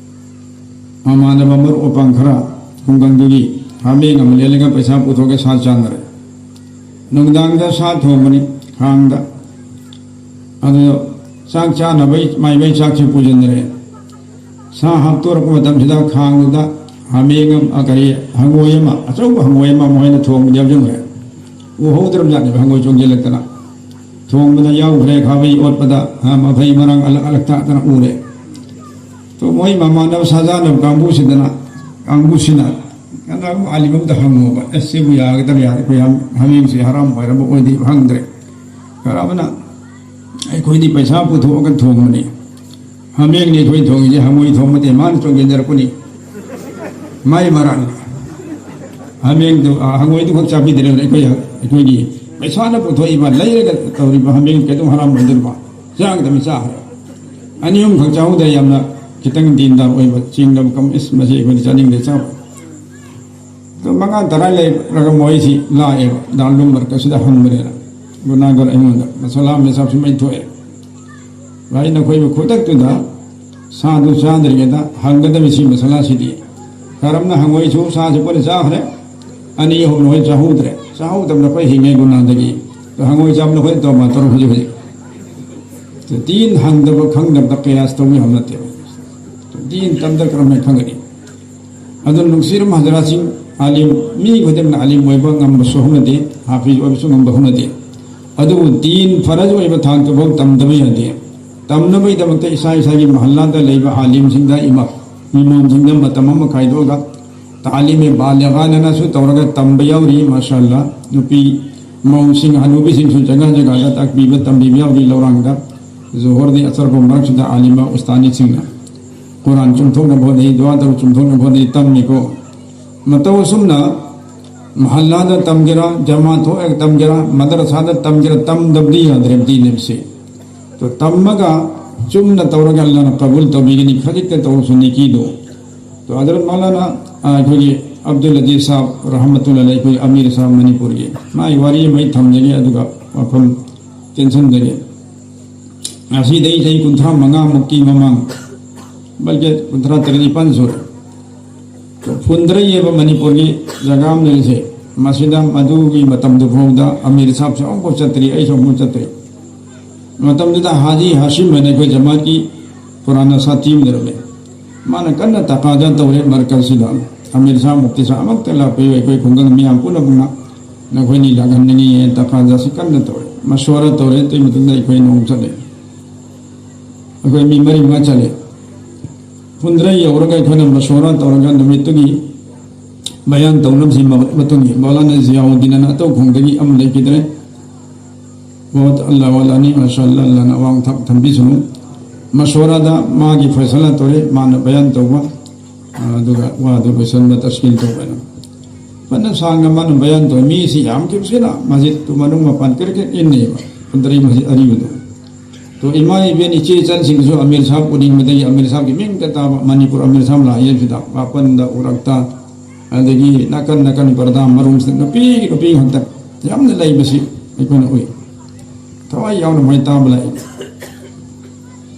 ꯃꯃꯥꯟꯅꯕ ꯃꯔꯨꯞ ꯃꯄꯥꯡ ꯈꯔ ꯈꯨꯡꯒꯪꯗꯨꯒꯤ ꯍꯥꯃꯦꯡ ꯑꯃ ꯂꯦꯜꯂꯒ ꯄꯩꯁꯥ ꯄꯨꯊꯣꯛꯑꯒ ꯁꯥ ꯆꯥꯅꯔꯦ꯫ ꯅꯨꯡꯗꯥꯡꯗ ꯁꯥ ꯊꯣꯡꯕꯅꯤ ꯈꯥꯡꯗ꯫ ꯑꯗꯨ ꯆꯥꯛ ꯆꯥꯅꯕꯩ ꯃꯥꯏꯕꯩ ꯆꯥꯛꯁꯤ ꯄꯨꯁꯤꯟꯅꯔꯦ꯫ ꯁꯥ ꯍꯥꯞꯇꯣꯔꯛꯄ ꯃꯇꯝꯁꯤꯗ ꯈꯥꯡꯗꯨꯗ ꯍꯥꯃꯦꯡ ꯑꯃ, ꯑ, ꯀꯔꯤ, ꯍꯪꯉꯣꯏ ꯑꯃ, ꯑꯆꯧꯕ ꯍꯪꯉꯣꯏ ꯑꯃ ꯃꯈꯣꯏꯅ ꯊꯣꯡꯕꯗ ꯌꯥꯎꯁꯤꯟꯈ꯭ꯔꯦ꯫ ꯎꯍꯧꯗ꯭ꯔꯕꯖꯥꯠꯅꯦꯕ ꯍꯪꯉꯣꯏ ꯆꯣꯡꯁꯤꯜꯂꯛꯇꯅ꯫ ꯊꯣꯡꯕꯗ ꯌꯥꯎꯈ꯭ꯔꯦ, ꯈꯥꯕꯩ ꯑꯣꯠꯄꯗ, ꯑ, ꯃꯐꯩ ꯃꯔꯥꯡ ꯑꯂꯛ ꯑꯂꯛ ꯊꯥꯛꯇꯅ ꯎꯔꯦ꯫ ꯑꯗꯣ ꯃꯣꯏ ꯃꯃꯥꯟꯅꯕ ꯁꯥꯖꯥꯟꯅꯕ ꯀꯥꯡꯕꯨꯁꯤꯗꯅ, ꯀꯥꯡꯕꯨꯁꯤꯅ ꯀꯅꯥꯒꯨꯝꯕ ꯑꯥꯂꯤꯝ ꯑꯃꯗ ꯍꯪꯉꯣꯕ, "ꯑꯦꯁ, ꯁꯤꯕꯨ ꯌꯥꯒꯗ꯭ꯔꯥ? ꯌꯥꯔꯦ, ꯑꯩꯈꯣꯏ ꯍꯥꯝ-, ꯍꯥꯃꯦꯡꯁꯦ ꯍꯔꯥꯝ ꯑꯣꯏꯔꯕ ꯑꯣꯏꯗ꯭ꯔꯤꯕ ꯈꯪꯗ꯭ꯔꯦ"꯫ ꯈꯔ ꯑꯃꯅ, "ꯑꯩꯈꯣꯏꯗꯤ ꯄꯩꯁꯥ ꯄꯨꯊꯣꯛꯑꯒ ꯊꯣꯡꯕꯅꯤ꯫ ꯍꯥꯃꯦꯡꯅꯤ ꯑꯩꯈꯣꯏ ꯊꯣꯡꯉꯤꯁꯦ, ꯍꯪꯉꯣꯏ ꯊꯣꯡꯕꯗꯤ ꯃꯥꯅ ꯆꯣꯡꯁꯤꯟꯖꯔꯛꯄꯅꯤ꯫ ꯃꯥꯏ ꯃꯔꯥꯡ ꯍꯥꯃꯦꯡꯗꯨ, ꯑ, ꯍꯪꯉꯣꯏꯗꯨ ꯈꯛ ꯆꯥꯕꯤꯗ꯭ꯔꯦ꯫ ꯑꯩꯈꯣꯏ, ꯑꯩꯈꯣꯏꯒꯤ ꯄꯩꯁꯥꯅ ꯄꯨꯊꯣꯛꯏꯕ, ꯂꯩꯔꯒ ꯇꯧꯔꯤꯕ ꯍꯥꯃꯦꯡ ꯀꯩꯗꯧ ꯍꯔꯥꯝ ꯑꯣꯏꯗꯣꯔꯤꯕ? ꯆꯥꯒꯗꯕꯅꯤ, ꯆꯥꯈ꯭ꯔꯦ꯫ ꯑꯅꯤ ꯑꯍꯨꯝ ꯈꯛ ꯆꯥꯍꯧꯗ꯭ꯔꯦ, ꯌꯥꯝꯅ ꯈꯤꯇꯪ ꯗꯤꯟꯗꯥꯔ ꯑꯣꯏꯕ ꯆꯤꯡꯗꯕ ꯀꯝ-, ꯏꯁ, ꯃꯁꯤ ꯑꯩꯈꯣꯏꯗꯤ ꯆꯥꯅꯤꯡꯗꯦ, ꯆꯥꯕ"꯫ ꯑꯗꯣ ꯃꯉꯥ ꯇꯔꯥ ꯂꯩꯔꯒ ꯃꯣꯏꯁꯤ ꯂꯥꯛꯑꯦꯕ, ꯗꯥꯔꯨꯜ ꯃꯔꯀꯖꯁꯤꯗ ꯍꯪꯕꯅꯦꯅ꯫ ꯒꯨꯅꯥꯒꯔ ꯑꯩꯉꯣꯟꯗ ꯃꯁꯥꯂꯥ ꯑꯃ ꯁꯨꯃꯥꯏꯅ ꯊꯣꯛꯑꯦ꯫ ꯚꯥꯏ, ꯅꯈꯣꯏꯕꯨ ꯈꯨꯗꯛꯇꯨꯗ ꯁꯥꯗꯨ ꯆꯥꯗ꯭ꯔꯤꯉꯩꯗ ꯍꯪꯒꯗꯕꯁꯤ ꯃꯁꯥꯂꯥꯁꯤꯗꯤ꯫ ꯀꯔꯝꯅ ꯍꯪꯉꯣꯏꯁꯨ ꯁꯥꯁꯨ ꯄꯨꯟꯅ ꯆꯥꯈ꯭ꯔꯦ, ꯑꯅꯤ ꯑꯍꯨꯝ ꯅꯈꯣꯏ ꯆꯥꯍꯧꯗ꯭ꯔꯦ, ꯆꯥꯍꯧꯗꯕ ꯅꯈꯣꯏ ꯍꯤꯡꯉꯦ ꯒꯨꯅꯥꯗꯒꯤ꯫ ꯑꯗꯣ ꯍꯪꯉꯣꯏ ꯆꯥꯕ ꯅꯈꯣꯏ ꯇꯧꯕ ꯇꯧꯔꯣ ꯍꯧꯖꯤꯛ ꯍꯧꯖꯤꯛ꯫ ꯗꯤꯟ ꯍꯪꯗꯕ ꯈꯪꯗꯕꯗ ꯀꯌꯥꯁ ꯇꯧꯕ ꯌꯥꯕ ꯅꯠꯇꯦꯕ꯫ ꯗꯤꯟ ꯇꯝꯗ ꯀꯔꯝꯍꯥꯏꯅ ꯈꯪꯒꯅꯤ? ꯑꯗꯨꯅ ꯅꯨꯡꯁꯤꯔꯕ ꯍꯖꯔꯥꯠꯁꯤꯡ, ꯑꯥꯂꯤꯝ, ꯃꯤ ꯈꯨꯗꯤꯡꯃꯛꯅ ꯑꯥꯂꯤꯝ ꯑꯣꯏꯕ ꯉꯝꯕꯁꯨ ꯍꯧꯅꯗꯦ꯫ ꯍꯥꯐꯤꯖ ꯑꯣꯏꯕꯁꯨ ꯉꯝꯕ ꯍꯧꯅꯗꯦ꯫ ꯑꯗꯨꯕꯨ ꯗꯤꯟ ꯐꯔꯖ ꯑꯣꯏꯕ ꯊꯥꯛꯇꯨꯐꯥꯎ ꯇꯝꯗꯕ ꯌꯥꯗꯦ꯫ ꯇꯝꯅꯕꯒꯤꯗꯃꯛꯇ ꯏꯁꯥ ꯏꯁꯥꯒꯤ ꯃꯍꯜꯂꯥꯗ ꯂꯩꯕ ꯑꯥꯂꯤꯝꯁꯤꯡꯗ, ꯏꯃꯥ-, ꯏꯃꯥꯝꯁꯤꯡꯗ ꯃꯇꯝ ꯑꯃ ꯈꯥꯏꯗꯣꯛꯑꯒ ꯇꯥꯂꯤꯝ-ꯏ ꯕꯥꯂꯤꯒꯥꯅꯅꯁꯨ ꯇꯧꯔꯒ ꯇꯝꯕ ꯌꯥꯎꯔꯤ꯫ ꯃꯥꯁꯥ ꯑꯜꯂꯥ, ꯅꯨꯄꯤ ꯃꯧꯁꯤꯡ, ꯍꯅꯨꯕꯤꯁꯤꯡꯁꯨ ꯖꯒꯥ ꯖꯒꯥꯗ ꯇꯥꯛꯄꯤꯕ, ꯇꯝꯕꯤꯕ ꯌꯥꯎꯔꯤ꯫ ꯂꯧꯔꯥꯡꯗ, ꯖꯣꯍꯣꯔꯗꯤ ꯑꯆꯔꯐꯥꯎ ꯃꯔꯛꯁꯤꯗ ꯑꯥꯂꯤꯃ ꯎꯁꯇꯥꯅꯤꯁꯤꯡꯅ ꯀꯨꯔꯥꯟ ꯆꯨꯝꯊꯣꯛꯅꯕ ꯍꯣꯠꯅꯩ, ꯗꯨꯋꯥ ꯇꯧ ꯆꯨꯝꯊꯣꯛꯅꯕ ꯍꯣꯠꯅꯩ, ꯇꯝꯃꯤꯀꯣ꯫ ꯃꯇꯧ ꯑꯁꯨꯝꯅ ꯃꯍꯜꯂꯥꯗ ꯇꯝꯒꯦꯔꯥ, ꯖꯃꯥ ꯊꯣꯛꯑꯒ ꯇꯝꯒꯦꯔꯥ, ꯃꯗꯔꯁꯥꯗ ꯇꯝꯒꯦꯔꯥ, ꯇꯝꯗꯕꯗꯤ ꯌꯥꯗ꯭ꯔꯦ ꯗꯤꯟ ꯍꯥꯏꯕꯁꯦ꯫ ꯇꯣ ꯇꯝꯃꯒ ꯆꯨꯝꯅ ꯇꯧꯔꯒ ꯑꯜꯂꯥꯍꯅ ꯀꯕꯨꯜ ꯇꯧꯕꯤꯒꯅꯤ, ꯈꯖꯤꯛꯇ ꯇꯧꯔꯁꯨ ꯅꯤꯀꯤꯗꯣ꯫ ꯇꯣ ꯍꯖꯔꯠ ꯃꯧꯂꯥꯅꯥ, ꯑ, ꯑꯩꯈꯣꯏꯒꯤ ꯑꯕꯗꯨꯜ ꯑꯖꯤꯖ ꯁꯥꯍꯕ ꯔꯍꯃꯇꯨꯜꯂꯥꯍꯤ ꯑꯂꯩꯍꯤ, ꯑꯩꯈꯣꯏ ꯑꯃꯤꯔ ꯁꯥꯍꯕ ꯃꯅꯤꯄꯨꯔꯒꯤ, ꯃꯥꯒꯤ ꯋꯥꯔꯤ ꯑꯃ ꯑꯩ ꯊꯝꯖꯒꯦ, ꯑꯗꯨꯒ ꯋꯥꯐꯝ ꯇꯦꯟꯁꯟꯖꯒꯦ꯫ ꯉꯁꯤꯗꯩ ꯆꯍꯤ ꯀꯨꯟꯊ꯭ꯔꯥ ꯃꯉꯥꯃꯨꯛꯀꯤ ꯃꯃꯥꯡ, ꯕꯜꯀꯤ ꯀꯨꯟꯊ꯭ꯔꯥ ꯇꯔꯦꯠ ꯅꯤꯄꯥꯟ ꯁꯨꯔꯦ꯫ ꯐꯨꯟꯗ꯭ꯔꯩ ꯍꯥꯏꯕ ꯃꯅꯤꯄꯨꯔꯒꯤ ꯖꯒꯥ ꯑꯃ ꯂꯩꯔꯤꯁꯦ, ꯃꯁꯤꯗ ꯃꯗꯨꯒꯤ ꯃꯇꯝꯗꯨ ꯐꯥꯎꯗ ꯑꯃꯤꯔ ꯁꯥꯍꯕꯁꯨ ꯑꯃꯨꯛꯐꯥꯎ ꯆꯠꯇ꯭ꯔꯤ, ꯑꯩꯁꯨ ꯑꯃꯨꯛꯐꯥꯎ ꯆꯠꯇ꯭ꯔꯤ꯫ ꯃꯇꯝꯗꯨꯗ ꯍꯥꯖꯤ ꯍꯥꯁꯤꯝ ꯍꯥꯏꯅ ꯑꯩꯈꯣꯏ ꯖꯃꯥꯠꯀꯤ ꯄꯨꯔꯥꯅ ꯁꯥꯊꯤ ꯑꯃ ꯂꯩꯔꯝꯃꯦ꯫ ꯃꯥꯅ ꯀꯟꯅ ꯇꯀꯥꯖꯥ ꯇꯧꯔꯦ ꯃꯔꯀꯖꯁꯤꯗ, "ꯑꯃꯤꯔ ꯁꯥꯍꯕ, ꯃꯨꯐꯇꯤ ꯁꯥꯍꯕ, ꯑꯃꯨꯛꯇ ꯂꯥꯛꯄꯤꯌꯨ, ꯑꯩꯈꯣꯏ ꯈꯨꯡꯒꯪ ꯃꯤꯌꯥꯝ ꯄꯨꯝꯅꯃꯛꯅ ꯅꯈꯣꯏꯅꯤ ꯂꯥꯛꯍꯟꯅꯤꯡꯉꯤ" ꯍꯥꯏꯅ ꯇꯀꯥꯖꯥꯁꯤ ꯀꯟꯅ ꯇꯧꯔꯦ꯫ ꯃꯁꯋꯥꯔꯥ ꯇꯧꯔꯦ꯫ ꯑꯗꯨꯒꯤ ꯃꯇꯨꯡꯗ ꯑꯩꯈꯣꯏ ꯅꯣꯡꯃ ꯆꯠꯂꯦ꯫ ꯑꯩꯈꯣꯏ ꯃꯤ ꯃꯔꯤ ꯃꯉꯥ ꯆꯠꯂꯦ꯫ ꯐꯨꯟꯗ꯭ꯔꯩ ꯌꯧꯔꯒ ꯑꯩꯈꯣꯏꯅ ꯃꯁꯋꯥꯔꯥ ꯇꯧꯔꯒ ꯅꯨꯃꯤꯠꯇꯨꯒꯤ ꯕꯌꯥꯟ ꯇꯧꯅꯕꯁꯤ ꯃ-, ꯃꯇꯨꯡ ꯏꯟꯅ ꯃꯧꯂꯥꯅꯥ ꯖꯤꯌꯥꯎꯗꯤꯟ ꯑꯅ ꯑꯇꯧꯈꯣꯡꯗꯒꯤ ꯑꯃ ꯂꯩꯈꯤꯗ꯭ꯔꯦ꯫ ꯕꯣꯠ ꯑꯜꯂꯥꯍ ꯋꯥꯂꯥꯅꯤ, ꯃꯥꯁꯥ ꯑꯜꯂꯥꯍ, ꯑꯜꯂꯥꯍꯅ ꯑꯋꯥꯡ ꯊꯥꯛ ꯊꯝꯕꯤꯁꯅꯨ꯫ ꯃꯁꯣꯔꯥꯗ ꯃꯥꯒꯤ ꯐꯩꯁꯂꯥ ꯇꯧꯔꯦ, ꯃꯥꯅ ꯕꯌꯥꯟ ꯇꯧꯕ, ꯑꯗꯨꯒ ꯋꯥꯗꯨ ꯂꯣꯏꯁꯟꯕ, ꯇꯁꯀꯤꯜ ꯇꯧꯕ ꯍꯥꯏꯅ꯫ ꯐꯅ ꯁꯥꯡꯅ ꯃꯥꯅ ꯕꯌꯥꯟ ꯇꯧꯋꯦ, ꯃꯤꯁꯤ ꯌꯥꯝꯈꯤꯕꯁꯤꯅ ꯃꯁꯖꯤꯠꯇꯨ ꯃꯅꯨꯡ ꯃꯄꯥꯟ ꯀ꯭ꯔꯤꯛ ꯀ꯭ꯔꯤꯛ ꯏꯟꯅꯩꯕ, ꯐꯨꯟꯗ꯭ꯔꯩ ꯃꯁꯖꯤꯠ ꯑꯔꯤꯕꯗꯨ꯫ ꯇꯣ ꯏꯃꯥ ꯏꯕꯦꯟ ꯏꯆꯦ ꯏꯆꯟꯁꯤꯡꯁꯨ ꯑꯃꯤꯔ ꯁꯥꯍꯕ ꯎꯅꯤꯡꯕꯗꯒꯤ, ꯑꯃꯤꯔ ꯁꯥꯍꯕꯀꯤ ꯃꯤꯡꯇ ꯇꯥꯕ, ꯃꯅꯤꯄꯨꯔ ꯑꯃꯤꯔ ꯁꯥꯍꯕ ꯂꯥꯛꯑꯦ ꯁꯤꯗ, ꯃꯥꯄꯟꯗ ꯎꯔꯛꯇ, ꯑꯗꯒꯤ ꯅꯥꯀꯟ ꯅꯥꯀꯟ ꯄꯔꯗꯥ ꯃꯔꯨꯝꯁꯤꯗ ꯅꯨꯄꯤ ꯅꯨꯄꯤ ꯉꯥꯛꯇ ꯌꯥꯝꯅ ꯂꯩꯕꯁꯤ ꯑꯩꯈꯣꯏꯅ ꯎꯏ꯫ ꯊꯋꯥꯏ ꯌꯥꯎꯅ ꯃꯣꯏ ꯇꯥꯕ ꯂꯥꯛꯏ꯫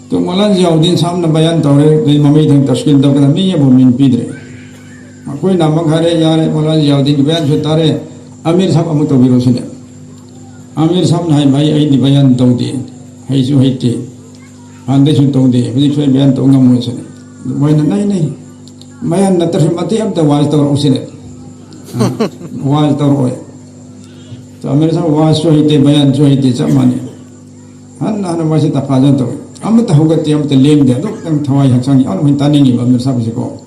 ꯇꯣ ꯃꯧꯂꯥꯅꯥ ꯖꯤꯌꯥꯎꯗꯤꯟ ꯁꯥꯍꯕꯅ ꯕꯌꯥꯟ ꯇꯧꯔꯦ, ꯑꯗꯩ ꯃꯃꯩꯊꯪ ꯇꯁꯀꯤꯜ ꯇꯧꯗꯅ ꯃꯤ ꯑꯃꯕꯨ ꯃꯤꯡ ꯄꯤꯗ꯭ꯔꯦ꯫ ꯃꯈꯣꯏꯅ ꯑꯃꯨꯛ ꯍꯥꯏꯔꯦ, "ꯌꯥꯔꯦ, ꯃꯧꯂꯥꯅꯥ ꯖꯤꯌꯥꯎꯗꯤꯟꯒꯤ ꯕꯌꯥꯟꯁꯨ ꯇꯥꯔꯦ, ꯑꯃꯤꯔ ꯁꯥꯍꯕ ꯑꯃꯨꯛ ꯇꯧꯕꯤꯔꯣ" ꯁꯤꯅꯦ꯫ ꯑꯃꯤꯔ ꯁꯥꯍꯕꯅ ꯍꯥꯏꯕ, "ꯑꯩ, ꯑꯩꯗꯤ ꯕꯌꯥꯟ ꯇꯧꯗꯦ, ꯍꯩꯁꯨ ꯍꯩꯇꯦ, ꯍꯥꯟꯅꯗꯩꯁꯨ ꯇꯧꯗꯦ, ꯍꯧꯖꯤꯛꯁꯨ ꯑꯩ ꯕꯌꯥꯟ ꯇꯧ ꯉꯝꯃꯣꯏ" ꯁꯤꯅꯦ꯫ ꯃꯣꯏꯅ, "ꯅꯩ, ꯅꯩ, ꯕꯌꯥꯟ ꯅꯠꯇ꯭ꯔꯁꯨ ꯃꯇꯦꯛ ꯑꯝꯇ ꯋꯥꯖ ꯇꯧꯔꯛꯎ" ꯁꯤꯅꯦ꯫ ꯑ, ꯋꯥꯖ ꯇꯧꯔꯛꯑꯣꯏ꯫ ꯑꯃꯤꯔ ꯁꯥꯍꯕ ꯋꯥꯁꯨ ꯍꯩꯇꯦ, ꯕꯌꯥꯟꯁꯨ ꯍꯩꯇꯦ, ꯆꯞ ꯃꯥꯟꯅꯩ꯫ ꯍꯟꯅ ꯍꯟꯅ ꯃꯁꯤ ꯇꯐꯥꯖꯟ ꯇꯧꯏ꯫ ꯑꯃꯠꯇ ꯍꯧꯒꯠꯇꯦ, ꯑꯃꯠꯇ ꯂꯦꯡꯗꯦ꯫ ꯑꯗꯨꯛꯇꯪ ꯊꯋꯥꯏ ꯍꯛꯆꯥꯡ ꯌꯥꯎꯅ ꯃꯣꯏ ꯇꯥꯅꯤꯡꯉꯤꯕ ꯑꯃꯤꯔ ꯁꯥꯍꯕꯁꯤꯀꯣ꯫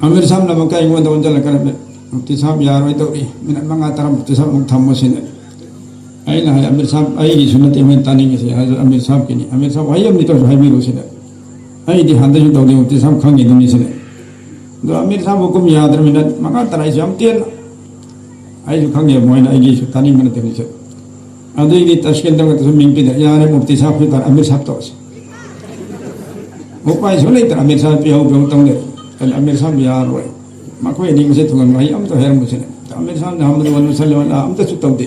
ꯑꯃꯤꯔ ꯁꯥꯍꯕꯅ ꯑꯃꯨꯛꯀ ꯑꯩꯉꯣꯟꯗ ꯑꯣꯟꯁꯤꯜꯂꯛꯀꯅꯤ, "ꯃꯨꯐꯇꯤ ꯁꯥꯍꯕ ꯌꯥꯔꯣꯏ ꯇꯧꯔꯤ, ꯃꯤꯅꯠ ꯃꯉꯥ ꯇꯔꯥ ꯃꯨꯐꯇꯤ ꯁꯥꯍꯕ ꯑꯃꯨꯛ ꯊꯝꯃꯣ" ꯁꯤꯅ꯫ ꯑꯩꯅ ꯍꯥꯏ, "ꯑꯃꯤꯔ ꯁꯥꯍꯕ ꯑꯩꯒꯤꯁꯨ ꯅꯠꯇꯦ ꯃꯣꯏꯅ ꯇꯥꯅꯤꯡꯉꯤꯁꯦ, ꯍꯥꯏꯔꯁꯨ ꯑꯃꯤꯔ ꯁꯥꯍꯕꯀꯤꯅꯤ꯫ ꯑꯃꯤꯔ ꯁꯥꯍꯕ ꯋꯥꯍꯩ ꯑꯃꯅꯤ ꯇꯧꯔꯁꯨ ꯍꯥꯏꯕꯤꯔꯨ" ꯁꯤꯅ꯫ ꯑꯩꯗꯤ ꯍꯟꯗꯁꯨ ꯇꯧꯗꯦ, ꯃꯨꯐꯇꯤ ꯁꯥꯍꯕ ꯈꯪꯉꯤꯗꯨꯅꯤ ꯁꯤꯅ꯫ ꯑꯗꯣ ꯑꯃꯤꯔ ꯁꯥꯍꯕ ꯍꯨꯀꯨꯝ ꯌꯥꯗ꯭ꯔꯃꯤꯅ ꯃꯉꯥ ꯇꯔꯥ ꯑꯩꯁꯨ ꯌꯥꯝ ꯇꯦꯟꯅ ꯑꯩꯁꯨ ꯈꯪꯉꯦ, ꯃꯣꯏꯅ ꯑꯩꯒꯤꯁꯨ ꯇꯥꯅꯤꯡꯕ ꯅꯠꯇꯦ ꯍꯧꯖꯤꯛꯁꯦ꯫ ꯑꯗꯨꯒꯤ ꯇꯁꯀꯦꯟ ꯇꯧꯔꯒꯁꯨ ꯃꯤꯡ ꯄꯤꯗ ꯌꯥꯔꯦ, ꯃꯨꯐꯇꯤ ꯁꯥꯍꯕ ꯄꯤꯇꯥꯔꯦ, ꯑꯃꯤꯔ ꯁꯥꯍꯕ ꯇꯧꯔꯁꯤ꯫ ꯎꯄꯥꯏꯁꯨ ꯂꯩꯇ꯭ꯔꯦ, ꯑꯃꯤꯔ ꯁꯥꯍꯕ ꯄꯤꯍꯧ ꯄꯤꯍꯧ ꯇꯧꯅꯦ꯫ ꯑꯗꯨꯅ ꯑꯃꯤꯔ ꯁꯥꯍꯕ ꯌꯥꯔꯣꯏ꯫ ꯃꯈꯣꯏ ꯑꯅꯤ ꯃꯁꯦ ꯊꯨꯡꯍꯟꯕ ꯑꯩ ꯑꯝꯇ ꯍꯥꯏꯔꯝꯕꯁꯤꯅ꯫ ꯑꯃꯤꯔ ꯁꯥꯍꯕꯅ "ꯍꯝꯗꯨ ꯋ ꯅꯨꯁꯜꯂꯤ ꯋ ꯂꯥ" ꯑꯝꯇꯁꯨ ꯇꯧꯗꯦ꯫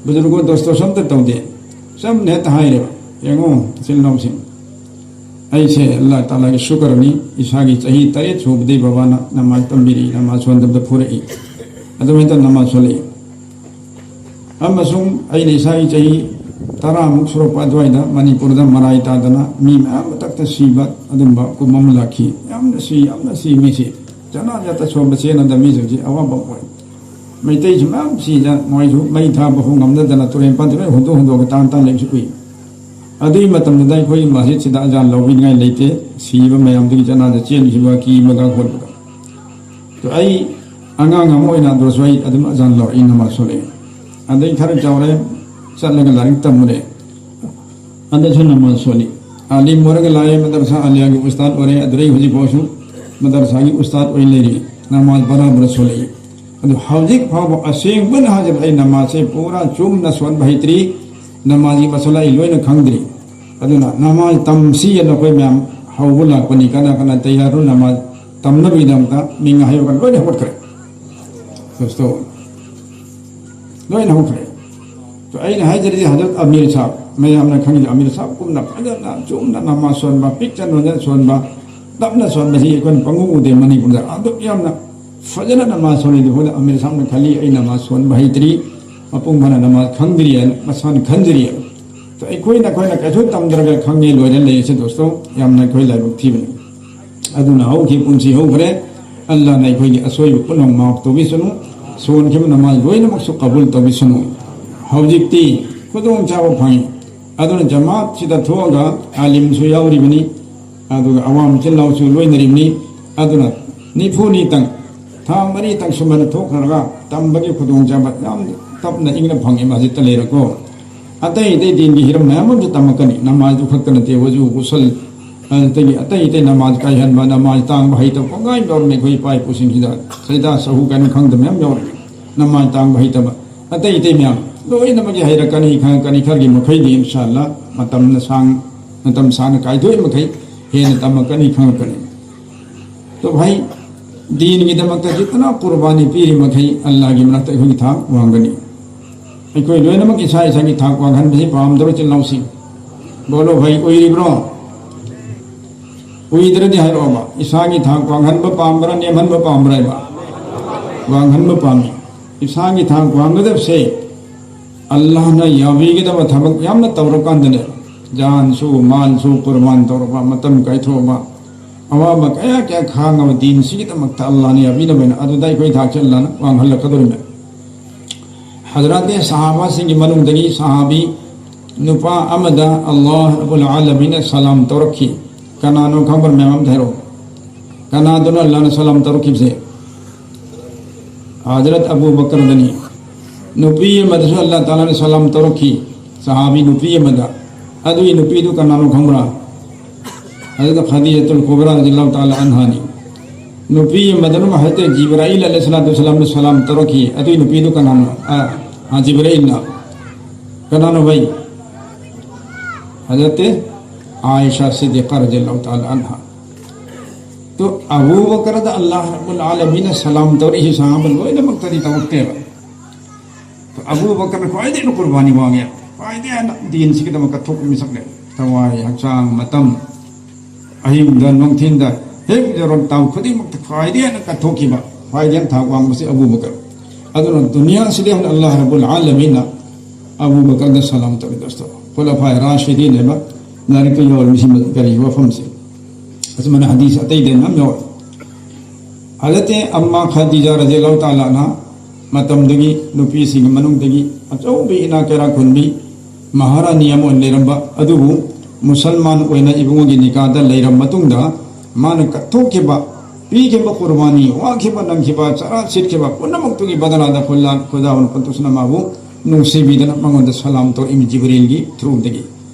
ꯕꯨꯖꯨꯔꯒꯣ ꯗꯣꯁꯇꯣꯁꯨ ꯑꯝꯇ ꯇꯧꯗꯦ꯫ ꯆꯝꯅ ꯍꯦꯛꯇ ꯍꯥꯏꯔꯦꯕ, "ꯌꯦꯡꯉꯣ, ꯏꯆꯤꯜ ꯏꯅꯥꯎꯁꯤꯡ, ꯑꯩꯁꯦ ꯑꯜꯂꯥꯍ ꯇꯥꯂꯥꯒꯤ ꯁꯨꯀꯔꯅꯤ, ꯏꯁꯥꯒꯤ ꯆꯍꯤ ꯇꯔꯦꯠ ꯁꯨꯕꯗꯒꯤ ꯕꯕꯥꯅ ꯅꯃꯥꯖ ꯇꯝꯕꯤꯔꯛꯏ, ꯅꯃꯥꯖ ꯁꯣꯟꯗꯕꯗ ꯐꯨꯔꯛꯏ, ꯑꯗꯨꯃꯥꯏꯅ ꯇꯧꯅ ꯅꯃꯥꯖ ꯁꯣꯜꯂꯛꯏ꯫ ꯑꯃꯁꯨꯡ ꯑꯩꯅ ꯏꯁꯥꯒꯤ ꯆꯍꯤ ꯇꯔꯥꯃꯨꯛ ꯁꯨꯔꯛꯄ ꯑꯗꯨꯋꯥꯏꯗ ꯃꯅꯤꯄꯨꯔꯗ ꯃꯔꯥꯏ ꯇꯥꯗꯅ ꯃꯤ ꯃꯌꯥꯝ ꯃꯊꯛꯇ ꯁꯤꯕ ꯑꯗꯨꯝꯕ ꯀꯨꯝ ꯑꯃ ꯂꯥꯛꯈꯤ꯫ ꯌꯥꯝꯅ ꯁꯤ, ꯌꯥꯝꯅ ꯁꯤ ꯃꯤꯁꯤ꯫ ꯖꯅꯥꯖꯥꯇ ꯁꯣꯟꯕ ꯆꯦꯟꯅꯗ ꯃꯤꯁꯤꯡꯁꯤ ꯑꯋꯥꯕ ꯑꯃ ꯑꯣꯏ꯫ ꯃꯩꯇꯩꯁꯨ ꯃꯌꯥꯝ ꯁꯤꯗ ꯃꯣꯏꯁꯨ ꯃꯩ ꯊꯥꯕ ꯐꯥꯎ ꯉꯝꯅꯗꯅ ꯇꯨꯔꯦꯟ ꯄꯥꯟꯗ ꯂꯣꯏ ꯍꯨꯟꯗꯣꯛ ꯍꯨꯟꯗꯣꯛꯑꯒ ꯇꯥꯡ ꯇꯥꯡ ꯂꯩꯕꯁꯨ ꯎꯏ꯫ ꯑꯗꯨꯒꯤ ꯃꯇꯝꯗꯨꯗ ꯑꯩꯈꯣꯏꯒꯤ ꯃꯁꯖꯤꯗꯁꯤꯗ ꯑꯖꯥꯟ ꯂꯧꯕꯤꯅꯤꯡꯉꯥꯏ ꯂꯩꯇꯦ꯫ ꯁꯤꯕ ꯃꯌꯥꯝꯗꯨꯒꯤ ꯖꯅꯥꯖꯥ ꯆꯦꯟꯈꯤꯕ, ꯀꯤꯕꯒ ꯈꯣꯠꯄꯒ꯫ ꯑꯗꯣ ꯑꯩ ꯑꯉꯥꯡ ꯑꯃ ꯑꯣꯏꯅ ꯑꯗꯨꯁꯨ ꯑꯩ ꯑꯗꯨꯝ ꯑꯖꯥꯟ ꯂꯧꯔꯛꯏ, ꯅꯃꯥꯖ ꯁꯣꯜꯂꯛꯏ꯫ ꯑꯗꯩ ꯈꯔ ꯆꯥꯎꯔꯦ, ꯆꯠꯂꯒ ꯂꯥꯏꯔꯤꯛ ꯇꯝꯃꯨꯔꯦ꯫ ꯑꯗꯁꯨ ꯅꯃꯥꯖ ꯁꯣꯜꯂꯤ꯫ ꯑꯥꯂꯤꯝ ꯑꯣꯏꯔꯒ ꯂꯥꯛꯑꯦ, ꯃꯗꯔꯁꯥ ꯑꯥꯂꯤꯌꯥꯒꯤ ꯎꯁꯇꯥꯗ ꯑꯣꯏꯔꯦ, ꯑꯗꯨꯗꯩ ꯍꯧꯖꯤꯛ ꯐꯥꯎꯁꯨ ꯃꯗꯔꯁꯥꯒꯤ ꯎꯁꯇꯥꯗ ꯑꯣꯏ ꯂꯩꯔꯤ꯫ ꯅꯃꯥꯖ ꯕꯔꯥꯕꯔ ꯁꯣꯜꯂꯛꯏ꯫ ꯑꯗꯨ ꯍꯧꯖꯤꯛ ꯐꯥꯎꯕ ꯑꯁꯦꯡꯕꯅ ꯍꯥꯏꯖꯕ ꯑꯩ ꯅꯃꯥꯖꯁꯦ ꯄꯨꯔꯥ ꯆꯨꯝꯅ ꯁꯣꯟꯕ ꯍꯩꯇ꯭ꯔꯤ, ꯅꯃꯥꯖꯒꯤ ꯃꯁꯂꯥ ꯑꯩ ꯂꯣꯏꯅ ꯈꯪꯗ꯭ꯔꯤ꯫ ꯑꯗꯨꯅ ꯅꯃꯥꯖ ꯇꯝꯁꯤ ꯍꯥꯏꯅ ꯑꯩꯈꯣꯏ ꯃꯌꯥꯝ ꯍꯧꯕ ꯂꯥꯛꯄꯅꯤ, ꯀꯅꯥ ꯀꯅꯥ ꯇꯌꯥꯔꯨ ꯅꯃꯥꯖ ꯇꯝꯅꯕꯒꯤꯗꯃꯛꯇ ꯃꯤꯡ ꯍꯥꯏꯔꯒ ꯂꯣꯏꯅ ꯍꯧꯒꯠꯈ꯭ꯔꯦ꯫ ꯗꯣꯁꯇꯣ, ꯂꯣꯏꯅ ꯍꯧꯈ꯭ꯔꯦ꯫ ꯑꯗꯣ ꯑꯩꯅ ꯍꯥꯏꯖꯔꯤꯁꯦ ꯍꯖꯔꯠ ꯑꯃꯤꯔ ꯁꯥꯍꯕ, ꯃꯌꯥꯝꯅ ꯈꯪꯉꯤꯗꯣ ꯑꯃꯤꯔ ꯁꯥꯍꯕ ꯀꯨꯝꯅ ꯐꯖꯅ ꯆꯨꯝꯅ ꯅꯃꯥꯖ ꯁꯣꯟꯕ, ꯄꯤꯛꯆ ꯅꯣꯟꯖ ꯁꯣꯟꯕ, ꯇꯞꯅ ꯁꯣꯟꯕꯁꯤ ꯑꯩꯈꯣꯏꯅ ꯄꯪꯎ ꯎꯗꯦ ꯃꯅꯤꯄꯨꯔꯗ꯫ ꯑꯗꯨꯛ ꯌꯥꯝꯅ ꯐꯖꯅ ꯅꯃꯥꯖ ꯁꯣꯜꯂꯤꯗꯨ ꯍꯣꯏꯗ ꯑꯃꯤꯔ ꯁꯥꯍꯕꯅ ꯈꯜꯂꯤ ꯑꯩ ꯅꯃꯥꯖ ꯁꯣꯟꯕ ꯍꯩꯇ꯭ꯔꯤ, ꯃꯄꯨꯡ ꯐꯥꯅ ꯅꯃꯥꯖ ꯈꯪꯗ꯭ꯔꯤ ꯍꯥꯏꯅ ꯃꯁꯥꯅ ꯈꯟꯖꯔꯤ꯫ ꯑꯗꯣ ꯑꯩꯈꯣꯏꯅ, ꯑꯩꯈꯣꯏꯅ ꯀꯩꯁꯨ ꯇꯝꯗ꯭ꯔꯒ ꯈꯪꯉꯦ ꯂꯣꯏꯔꯦ ꯂꯩꯔꯤꯁꯦ ꯗꯣꯁꯇꯣ, ꯌꯥꯝꯅ ꯑꯩꯈꯣꯏ ꯂꯥꯏꯕꯛ ꯊꯤꯕꯅꯤ꯫ ꯑꯗꯨꯅ ꯍꯧꯈꯤꯕ ꯄꯨꯟꯁꯤ ꯍꯧꯈ꯭ꯔꯦ꯫ ꯑꯜꯂꯥꯍꯅ ꯑꯩꯈꯣꯏꯒꯤ ꯑꯁꯣꯏꯕ ꯄꯨꯝꯅꯃꯛ ꯃꯥꯐ ꯇꯧꯕꯤꯁꯅꯨ꯫ ꯁꯣꯟꯈꯤꯕ ꯅꯃꯥꯖ ꯂꯣꯏꯅꯃꯛꯁꯨ ꯀꯕꯨꯜ ꯇꯧꯕꯤꯁꯅꯨ꯫ ꯍꯧꯖꯤꯛꯇꯤ ꯈꯨꯗꯣꯡꯆꯥꯕ ꯐꯪꯉꯤ꯫ ꯑꯗꯨꯅ ꯖꯃꯥꯠꯁꯤꯗ ꯊꯣꯛꯑꯒ ꯑꯥꯂꯤꯝꯁꯨ ꯌꯥꯎꯔꯤꯕꯅꯤ, ꯑꯗꯨꯒ ꯑꯋꯥꯡ ꯃꯆꯤꯟ ꯅꯥꯎꯁꯨ ꯂꯣꯏꯅꯔꯤꯕꯅꯤ꯫ ꯑꯗꯨꯅ ꯅꯤꯐꯨꯅꯤꯇꯪ, ꯊꯥ ꯃꯔꯤꯇꯪ ꯁꯨꯃꯥꯏꯅ ꯊꯣꯛꯈ꯭ꯔꯒ ꯇꯝꯕꯒꯤ ꯈꯨꯗꯣꯡꯆꯥꯕ ꯌꯥꯝ ꯇꯞꯅ ꯏꯪꯅ ꯐꯪꯉꯤ ꯃꯁꯖꯤꯠꯇ ꯂꯩꯔꯀꯣ꯫ ꯑꯇꯩ ꯑꯇꯩ ꯗꯤꯟꯒꯤ ꯍꯤꯔꯝ ꯃꯌꯥꯝ ꯑꯃꯁꯨ ꯇꯝꯃꯛꯀꯅꯤ꯫ ꯅꯃꯥꯖꯗꯨ ꯈꯛꯇ ꯅꯠꯇꯦ, ꯋꯖꯨ, ꯒꯨꯁꯜ, ꯑꯗꯒꯤ ꯑꯇꯩ ꯑꯇꯩ ꯅꯃꯥꯖ ꯀꯥꯏꯍꯟꯕ, ꯅꯃꯥꯖ ꯇꯥꯡꯕ ꯍꯩꯇꯕ ꯀꯣꯡꯒꯥꯏ ꯌꯥꯎꯔꯝꯃꯤ ꯑꯩꯈꯣꯏ ꯏꯄꯥ ꯏꯄꯨꯁꯤꯡꯁꯤꯗ꯫ ꯁꯖꯗꯥ ꯁꯍꯨ ꯀꯥꯏꯅ ꯈꯪꯗꯕ ꯃꯌꯥꯝ ꯌꯥꯎꯔꯝꯃꯤ꯫ ꯅꯃꯥꯖ ꯇꯥꯡꯕ ꯍꯩꯇꯕ, ꯑꯇꯩ ꯑꯇꯩ ꯃꯌꯥꯝ ꯂꯣꯏꯅꯃꯛꯀꯤ ꯍꯩꯔꯛꯀꯅꯤ, ꯈꯪꯉꯛꯀꯅꯤ꯫ ꯈꯔꯒꯤ ꯃꯈꯩꯗꯤ ꯏꯟꯁꯥ ꯑꯜꯂꯥ ꯃꯇꯝꯅ ꯁꯥꯡ-, ꯃꯇꯝ ꯁꯥꯡꯅ ꯀꯥꯏꯊꯣꯛꯏ ꯃꯈꯩ ꯍꯦꯟꯅ ꯇꯝꯃꯛꯀꯅꯤ, ꯈꯪꯉꯛꯀꯅꯤ꯫ ꯑꯗꯣ ꯚꯥꯏ, ꯗꯤꯟꯒꯤꯗꯃꯛꯇ ꯖꯤꯇꯅ ꯀꯨꯔꯕꯥꯅꯤ ꯄꯤꯔꯤ ꯃꯈꯩ ꯑꯜꯂꯥꯒꯤ ꯃꯅꯥꯛꯇ ꯑꯩꯈꯣꯏꯒꯤ ꯊꯥꯛ ꯋꯥꯡꯒꯅꯤ꯫ ꯑꯩꯈꯣꯏ ꯂꯣꯏꯅꯃꯛ ꯏꯁꯥ ꯏꯁꯥꯒꯤ ꯊꯥꯛ ꯋꯥꯡꯍꯟꯕꯁꯤ ꯄꯥꯝꯗꯕ ꯏꯆꯤꯜ ꯏꯅꯥꯎꯁꯤꯡ? ꯕꯣꯂꯣ ꯚꯥꯏ, ꯑꯣꯏꯔꯤꯕ꯭ꯔꯣ? ꯑꯣꯏꯗ꯭ꯔꯗꯤ ꯍꯥꯏꯔꯛꯑꯣꯕ꯫ ꯏꯁꯥꯒꯤ ꯊꯥꯛ ꯋꯥꯡꯍꯟꯕ ꯄꯥꯝꯕ꯭ꯔꯥ, ꯅꯦꯝꯍꯟꯕ ꯄꯥꯝꯕ꯭ꯔꯥ ꯍꯥꯏꯕ? ꯋꯥꯡꯍꯟꯕ ꯄꯥꯝꯃꯤ꯫ ꯏꯁꯥꯒꯤ ꯊꯥꯛ ꯋꯥꯡꯒꯗꯕꯁꯦ ꯑꯜꯂꯥꯍꯅ ꯌꯥꯕꯤꯒꯗꯕ ꯊꯕꯛ ꯌꯥꯝꯅ ꯇꯧꯔꯀꯥꯟꯗꯅꯦ, ꯖꯥꯟꯁꯨ, ꯃꯥꯜꯁꯨ ꯀꯨꯔꯕꯥꯟ ꯇꯧꯔꯕ, ꯃꯇꯝ ꯀꯥꯏꯊꯣꯛꯑꯕ, ꯑꯋꯥꯕ ꯀꯌꯥ ꯀꯌꯥ ꯈꯥꯡꯉꯕ ꯗꯤꯟꯁꯤꯒꯤꯗꯃꯛꯇ ꯑꯜꯂꯥꯍꯅ ꯌꯥꯕꯤꯅꯕꯅ ꯑꯗꯨꯗ ꯑꯩꯈꯣꯏ ꯊꯥꯛꯁꯦ ꯑꯜꯂꯥꯍꯅ ꯋꯥꯡꯍꯜꯂꯛꯀꯗꯧꯔꯤꯕꯅꯤ꯫ ꯍꯖꯔꯥꯠꯇꯤ ꯁꯍꯥꯕꯥꯁꯤꯡꯒꯤ ꯃꯅꯨꯡꯗꯒꯤ ꯁꯍꯥꯕꯤ ꯅꯨꯄꯥ ꯑꯃꯗ ꯑꯜꯂꯥꯍ ꯔꯕꯨꯜ ꯑꯥꯂꯃꯤꯅ ꯁꯂꯥꯝ ꯇꯧꯔꯛꯈꯤ꯫ ꯀꯅꯥꯅꯣ ꯈꯪꯕ꯭ꯔ? ꯃꯌꯥꯝ ꯑꯝꯇ ꯍꯥꯏꯔꯛꯑꯣ꯫ ꯀꯅꯥꯗꯨꯅ ꯑꯜꯂꯥꯍꯅ ꯁꯂꯥꯝ ꯇꯧꯔꯛꯈꯤꯕꯁꯦ? ꯍꯖꯔꯠ ꯑꯕꯨ ꯕꯀꯔꯗꯅꯤ꯫ ꯅꯨꯄꯤ ꯑꯃꯗꯁꯨ ꯑꯜꯂꯥꯍ ꯇꯥꯂꯥꯅ ꯁꯂꯥꯝ ꯇꯧꯔꯛꯈꯤ, ꯁꯍꯥꯕꯤ ꯅꯨꯄꯤ ꯑꯃꯗ꯫ ꯑꯗꯨꯒꯤ ꯅꯨꯄꯤꯗꯨ ꯀꯅꯥꯅꯣ ꯈꯪꯕ꯭ꯔꯥ? ꯍꯖꯔꯠ ꯈꯗꯤꯖꯥꯇꯨꯜ ꯀꯨꯕ꯭ꯔꯥ ꯔꯗꯤꯌꯜꯂꯥꯍꯨ ꯇꯥꯂꯥ ꯑꯟꯍꯥꯅꯤ꯫ ꯅꯨꯄꯤ ꯑꯃꯗꯅ ꯍꯖꯔꯠ ꯖꯤꯕ꯭ꯔꯥꯏꯜ ꯑꯂꯩꯍꯤꯁꯁꯂꯥꯇꯨ ꯋꯁꯁꯂꯥꯝꯅ ꯁꯂꯥꯝ ꯇꯧꯔꯛꯈꯤ꯫ ꯑꯗꯨꯒꯤ ꯅꯨꯄꯤꯗꯨ ꯀꯅꯥꯅꯣ? ꯑ, ꯑ, ꯖꯤꯕ꯭ꯔꯥꯏꯜꯅ꯫ ꯀꯅꯥꯅꯣ ꯚꯥꯏ? ꯍꯖꯔꯠ ꯑꯥꯏꯁꯥ ꯁꯤꯗꯤꯀꯥ ꯔꯗꯤꯌꯜꯂꯥꯍꯨ ꯇꯥꯂꯥ ꯑꯟꯍꯥ꯫ ꯇꯣ ꯑꯕꯨ ꯕꯀꯔꯗ ꯑꯜꯂꯥꯍ ꯔꯕꯨꯜ ꯑꯥꯂꯃꯤꯅ ꯁꯂꯥꯝ ꯇꯧꯔꯛꯏꯁꯤ ꯁꯍꯥꯕ ꯂꯣꯏꯅꯃꯛꯇꯗꯤ ꯇꯧꯔꯛꯇꯦꯕ꯫ ꯇꯣ ꯑꯕꯨ ꯕꯀꯔꯅ ꯈ꯭ꯋꯥꯏꯗꯒꯤ ꯍꯦꯟꯅ ꯀꯨꯔꯕꯥꯅꯤ ꯋꯥꯡꯉꯦ, ꯈ꯭ꯋꯥꯏꯗꯒꯤ ꯍꯦꯟꯅ ꯗꯤꯟꯁꯤꯒꯤꯗꯃꯛ ꯀꯠꯊꯣꯛꯄ ꯃꯤꯁꯛꯅꯦ꯫ ꯊꯋꯥꯏ, ꯍꯛꯆꯥꯡ, ꯃꯇꯝ, ꯑꯍꯤꯡꯗ, ꯅꯨꯡꯊꯤꯟꯗ, ꯍꯦꯛ ꯌꯧꯔꯝ ꯇꯥꯕ ꯈꯨꯗꯤꯡꯃꯛꯇ ꯈ꯭ꯋꯥꯏꯗꯒꯤ ꯍꯦꯟꯅ ꯀꯠꯊꯣꯛꯈꯤꯕ, ꯈ꯭ꯋꯥꯏꯗꯒꯤ ꯍꯦꯟꯅ ꯊꯥꯛ ꯋꯥꯡꯕꯁꯤ ꯑꯕꯨ ꯕꯀꯔ꯫ ꯑꯗꯨꯅ ꯗꯨꯅꯤꯌꯥꯁꯤꯗ ꯍꯦꯟꯅ ꯑꯜꯂꯥꯍ ꯔꯕꯨꯜ ꯑꯥꯂꯃꯤꯟꯅ ꯑꯕꯨ ꯕꯀꯔꯗ ꯁꯂꯥꯝ ꯇꯧꯔꯤ꯫ ꯗꯣꯁꯇꯣ, ꯈꯨꯂꯐꯥꯏ ꯔꯥꯁꯤꯗꯤꯟ ꯍꯥꯏꯕ ꯂꯥꯏꯔꯤꯛꯇ ꯌꯥꯎꯔꯤꯕꯁꯤ ꯀꯔꯤ ꯋꯥꯐꯝꯁꯦ? ꯑꯁꯨꯃꯥꯏꯅ ꯍꯗꯤꯁ ꯑꯇꯩꯗ ꯃꯌꯥꯝ ꯌꯥꯎꯔꯤ꯫ ꯍꯖꯔꯠ ꯑꯝꯃꯥ ꯈꯗꯤꯖꯥ ꯔꯗꯤꯌꯜꯂꯥꯍꯨ ꯇꯥꯂꯥ ꯑꯟꯍꯥ ꯃꯇꯝꯗꯨꯒꯤ ꯅꯨꯄꯤꯁꯤꯡꯒꯤ ꯃꯅꯨꯡꯗꯒꯤ ꯑꯆꯧꯕ ꯏꯅꯥꯛ ꯀꯩꯔꯥꯛ ꯈꯨꯟꯕꯤ ꯃꯍꯥꯔꯥꯅꯤ ꯑꯃ ꯑꯣꯏꯅ ꯂꯩꯔꯝꯕ ꯑꯗꯨꯕꯨ ꯃꯨꯁꯜꯃꯥꯟ ꯑꯣꯏꯅ ꯏꯕꯨꯡꯉꯣꯒꯤ ꯅꯤꯀꯥꯗ ꯂꯩꯔꯕ ꯃꯇꯨꯡꯗ ꯃꯥꯅ ꯀꯠꯊꯣꯛꯈꯤꯕ, ꯄꯤꯈꯤꯕ ꯀꯨꯔꯕꯥꯅꯤ, ꯋꯥꯈꯤꯕ ꯅꯪꯈꯤꯕ, ꯆꯔꯥ ꯁꯤꯠꯈꯤꯕ ꯄꯨꯝꯅꯃꯛꯇꯨꯒꯤ ꯕꯗꯂꯥꯗ ꯈꯨꯜꯂꯥ-, ꯈꯨꯗꯥ ꯍꯣꯅ ꯄꯟꯇꯨꯁꯅ ꯃꯥꯕꯨ ꯅꯨꯡꯁꯤꯕꯤꯗꯅ ꯃꯉꯣꯟꯗ ꯁꯂꯥꯝ ꯇꯧꯔꯛꯏꯃꯤ ꯖꯤꯕ꯭ꯔꯤꯜꯒꯤ ꯊ꯭ꯔꯨꯗꯒꯤ꯫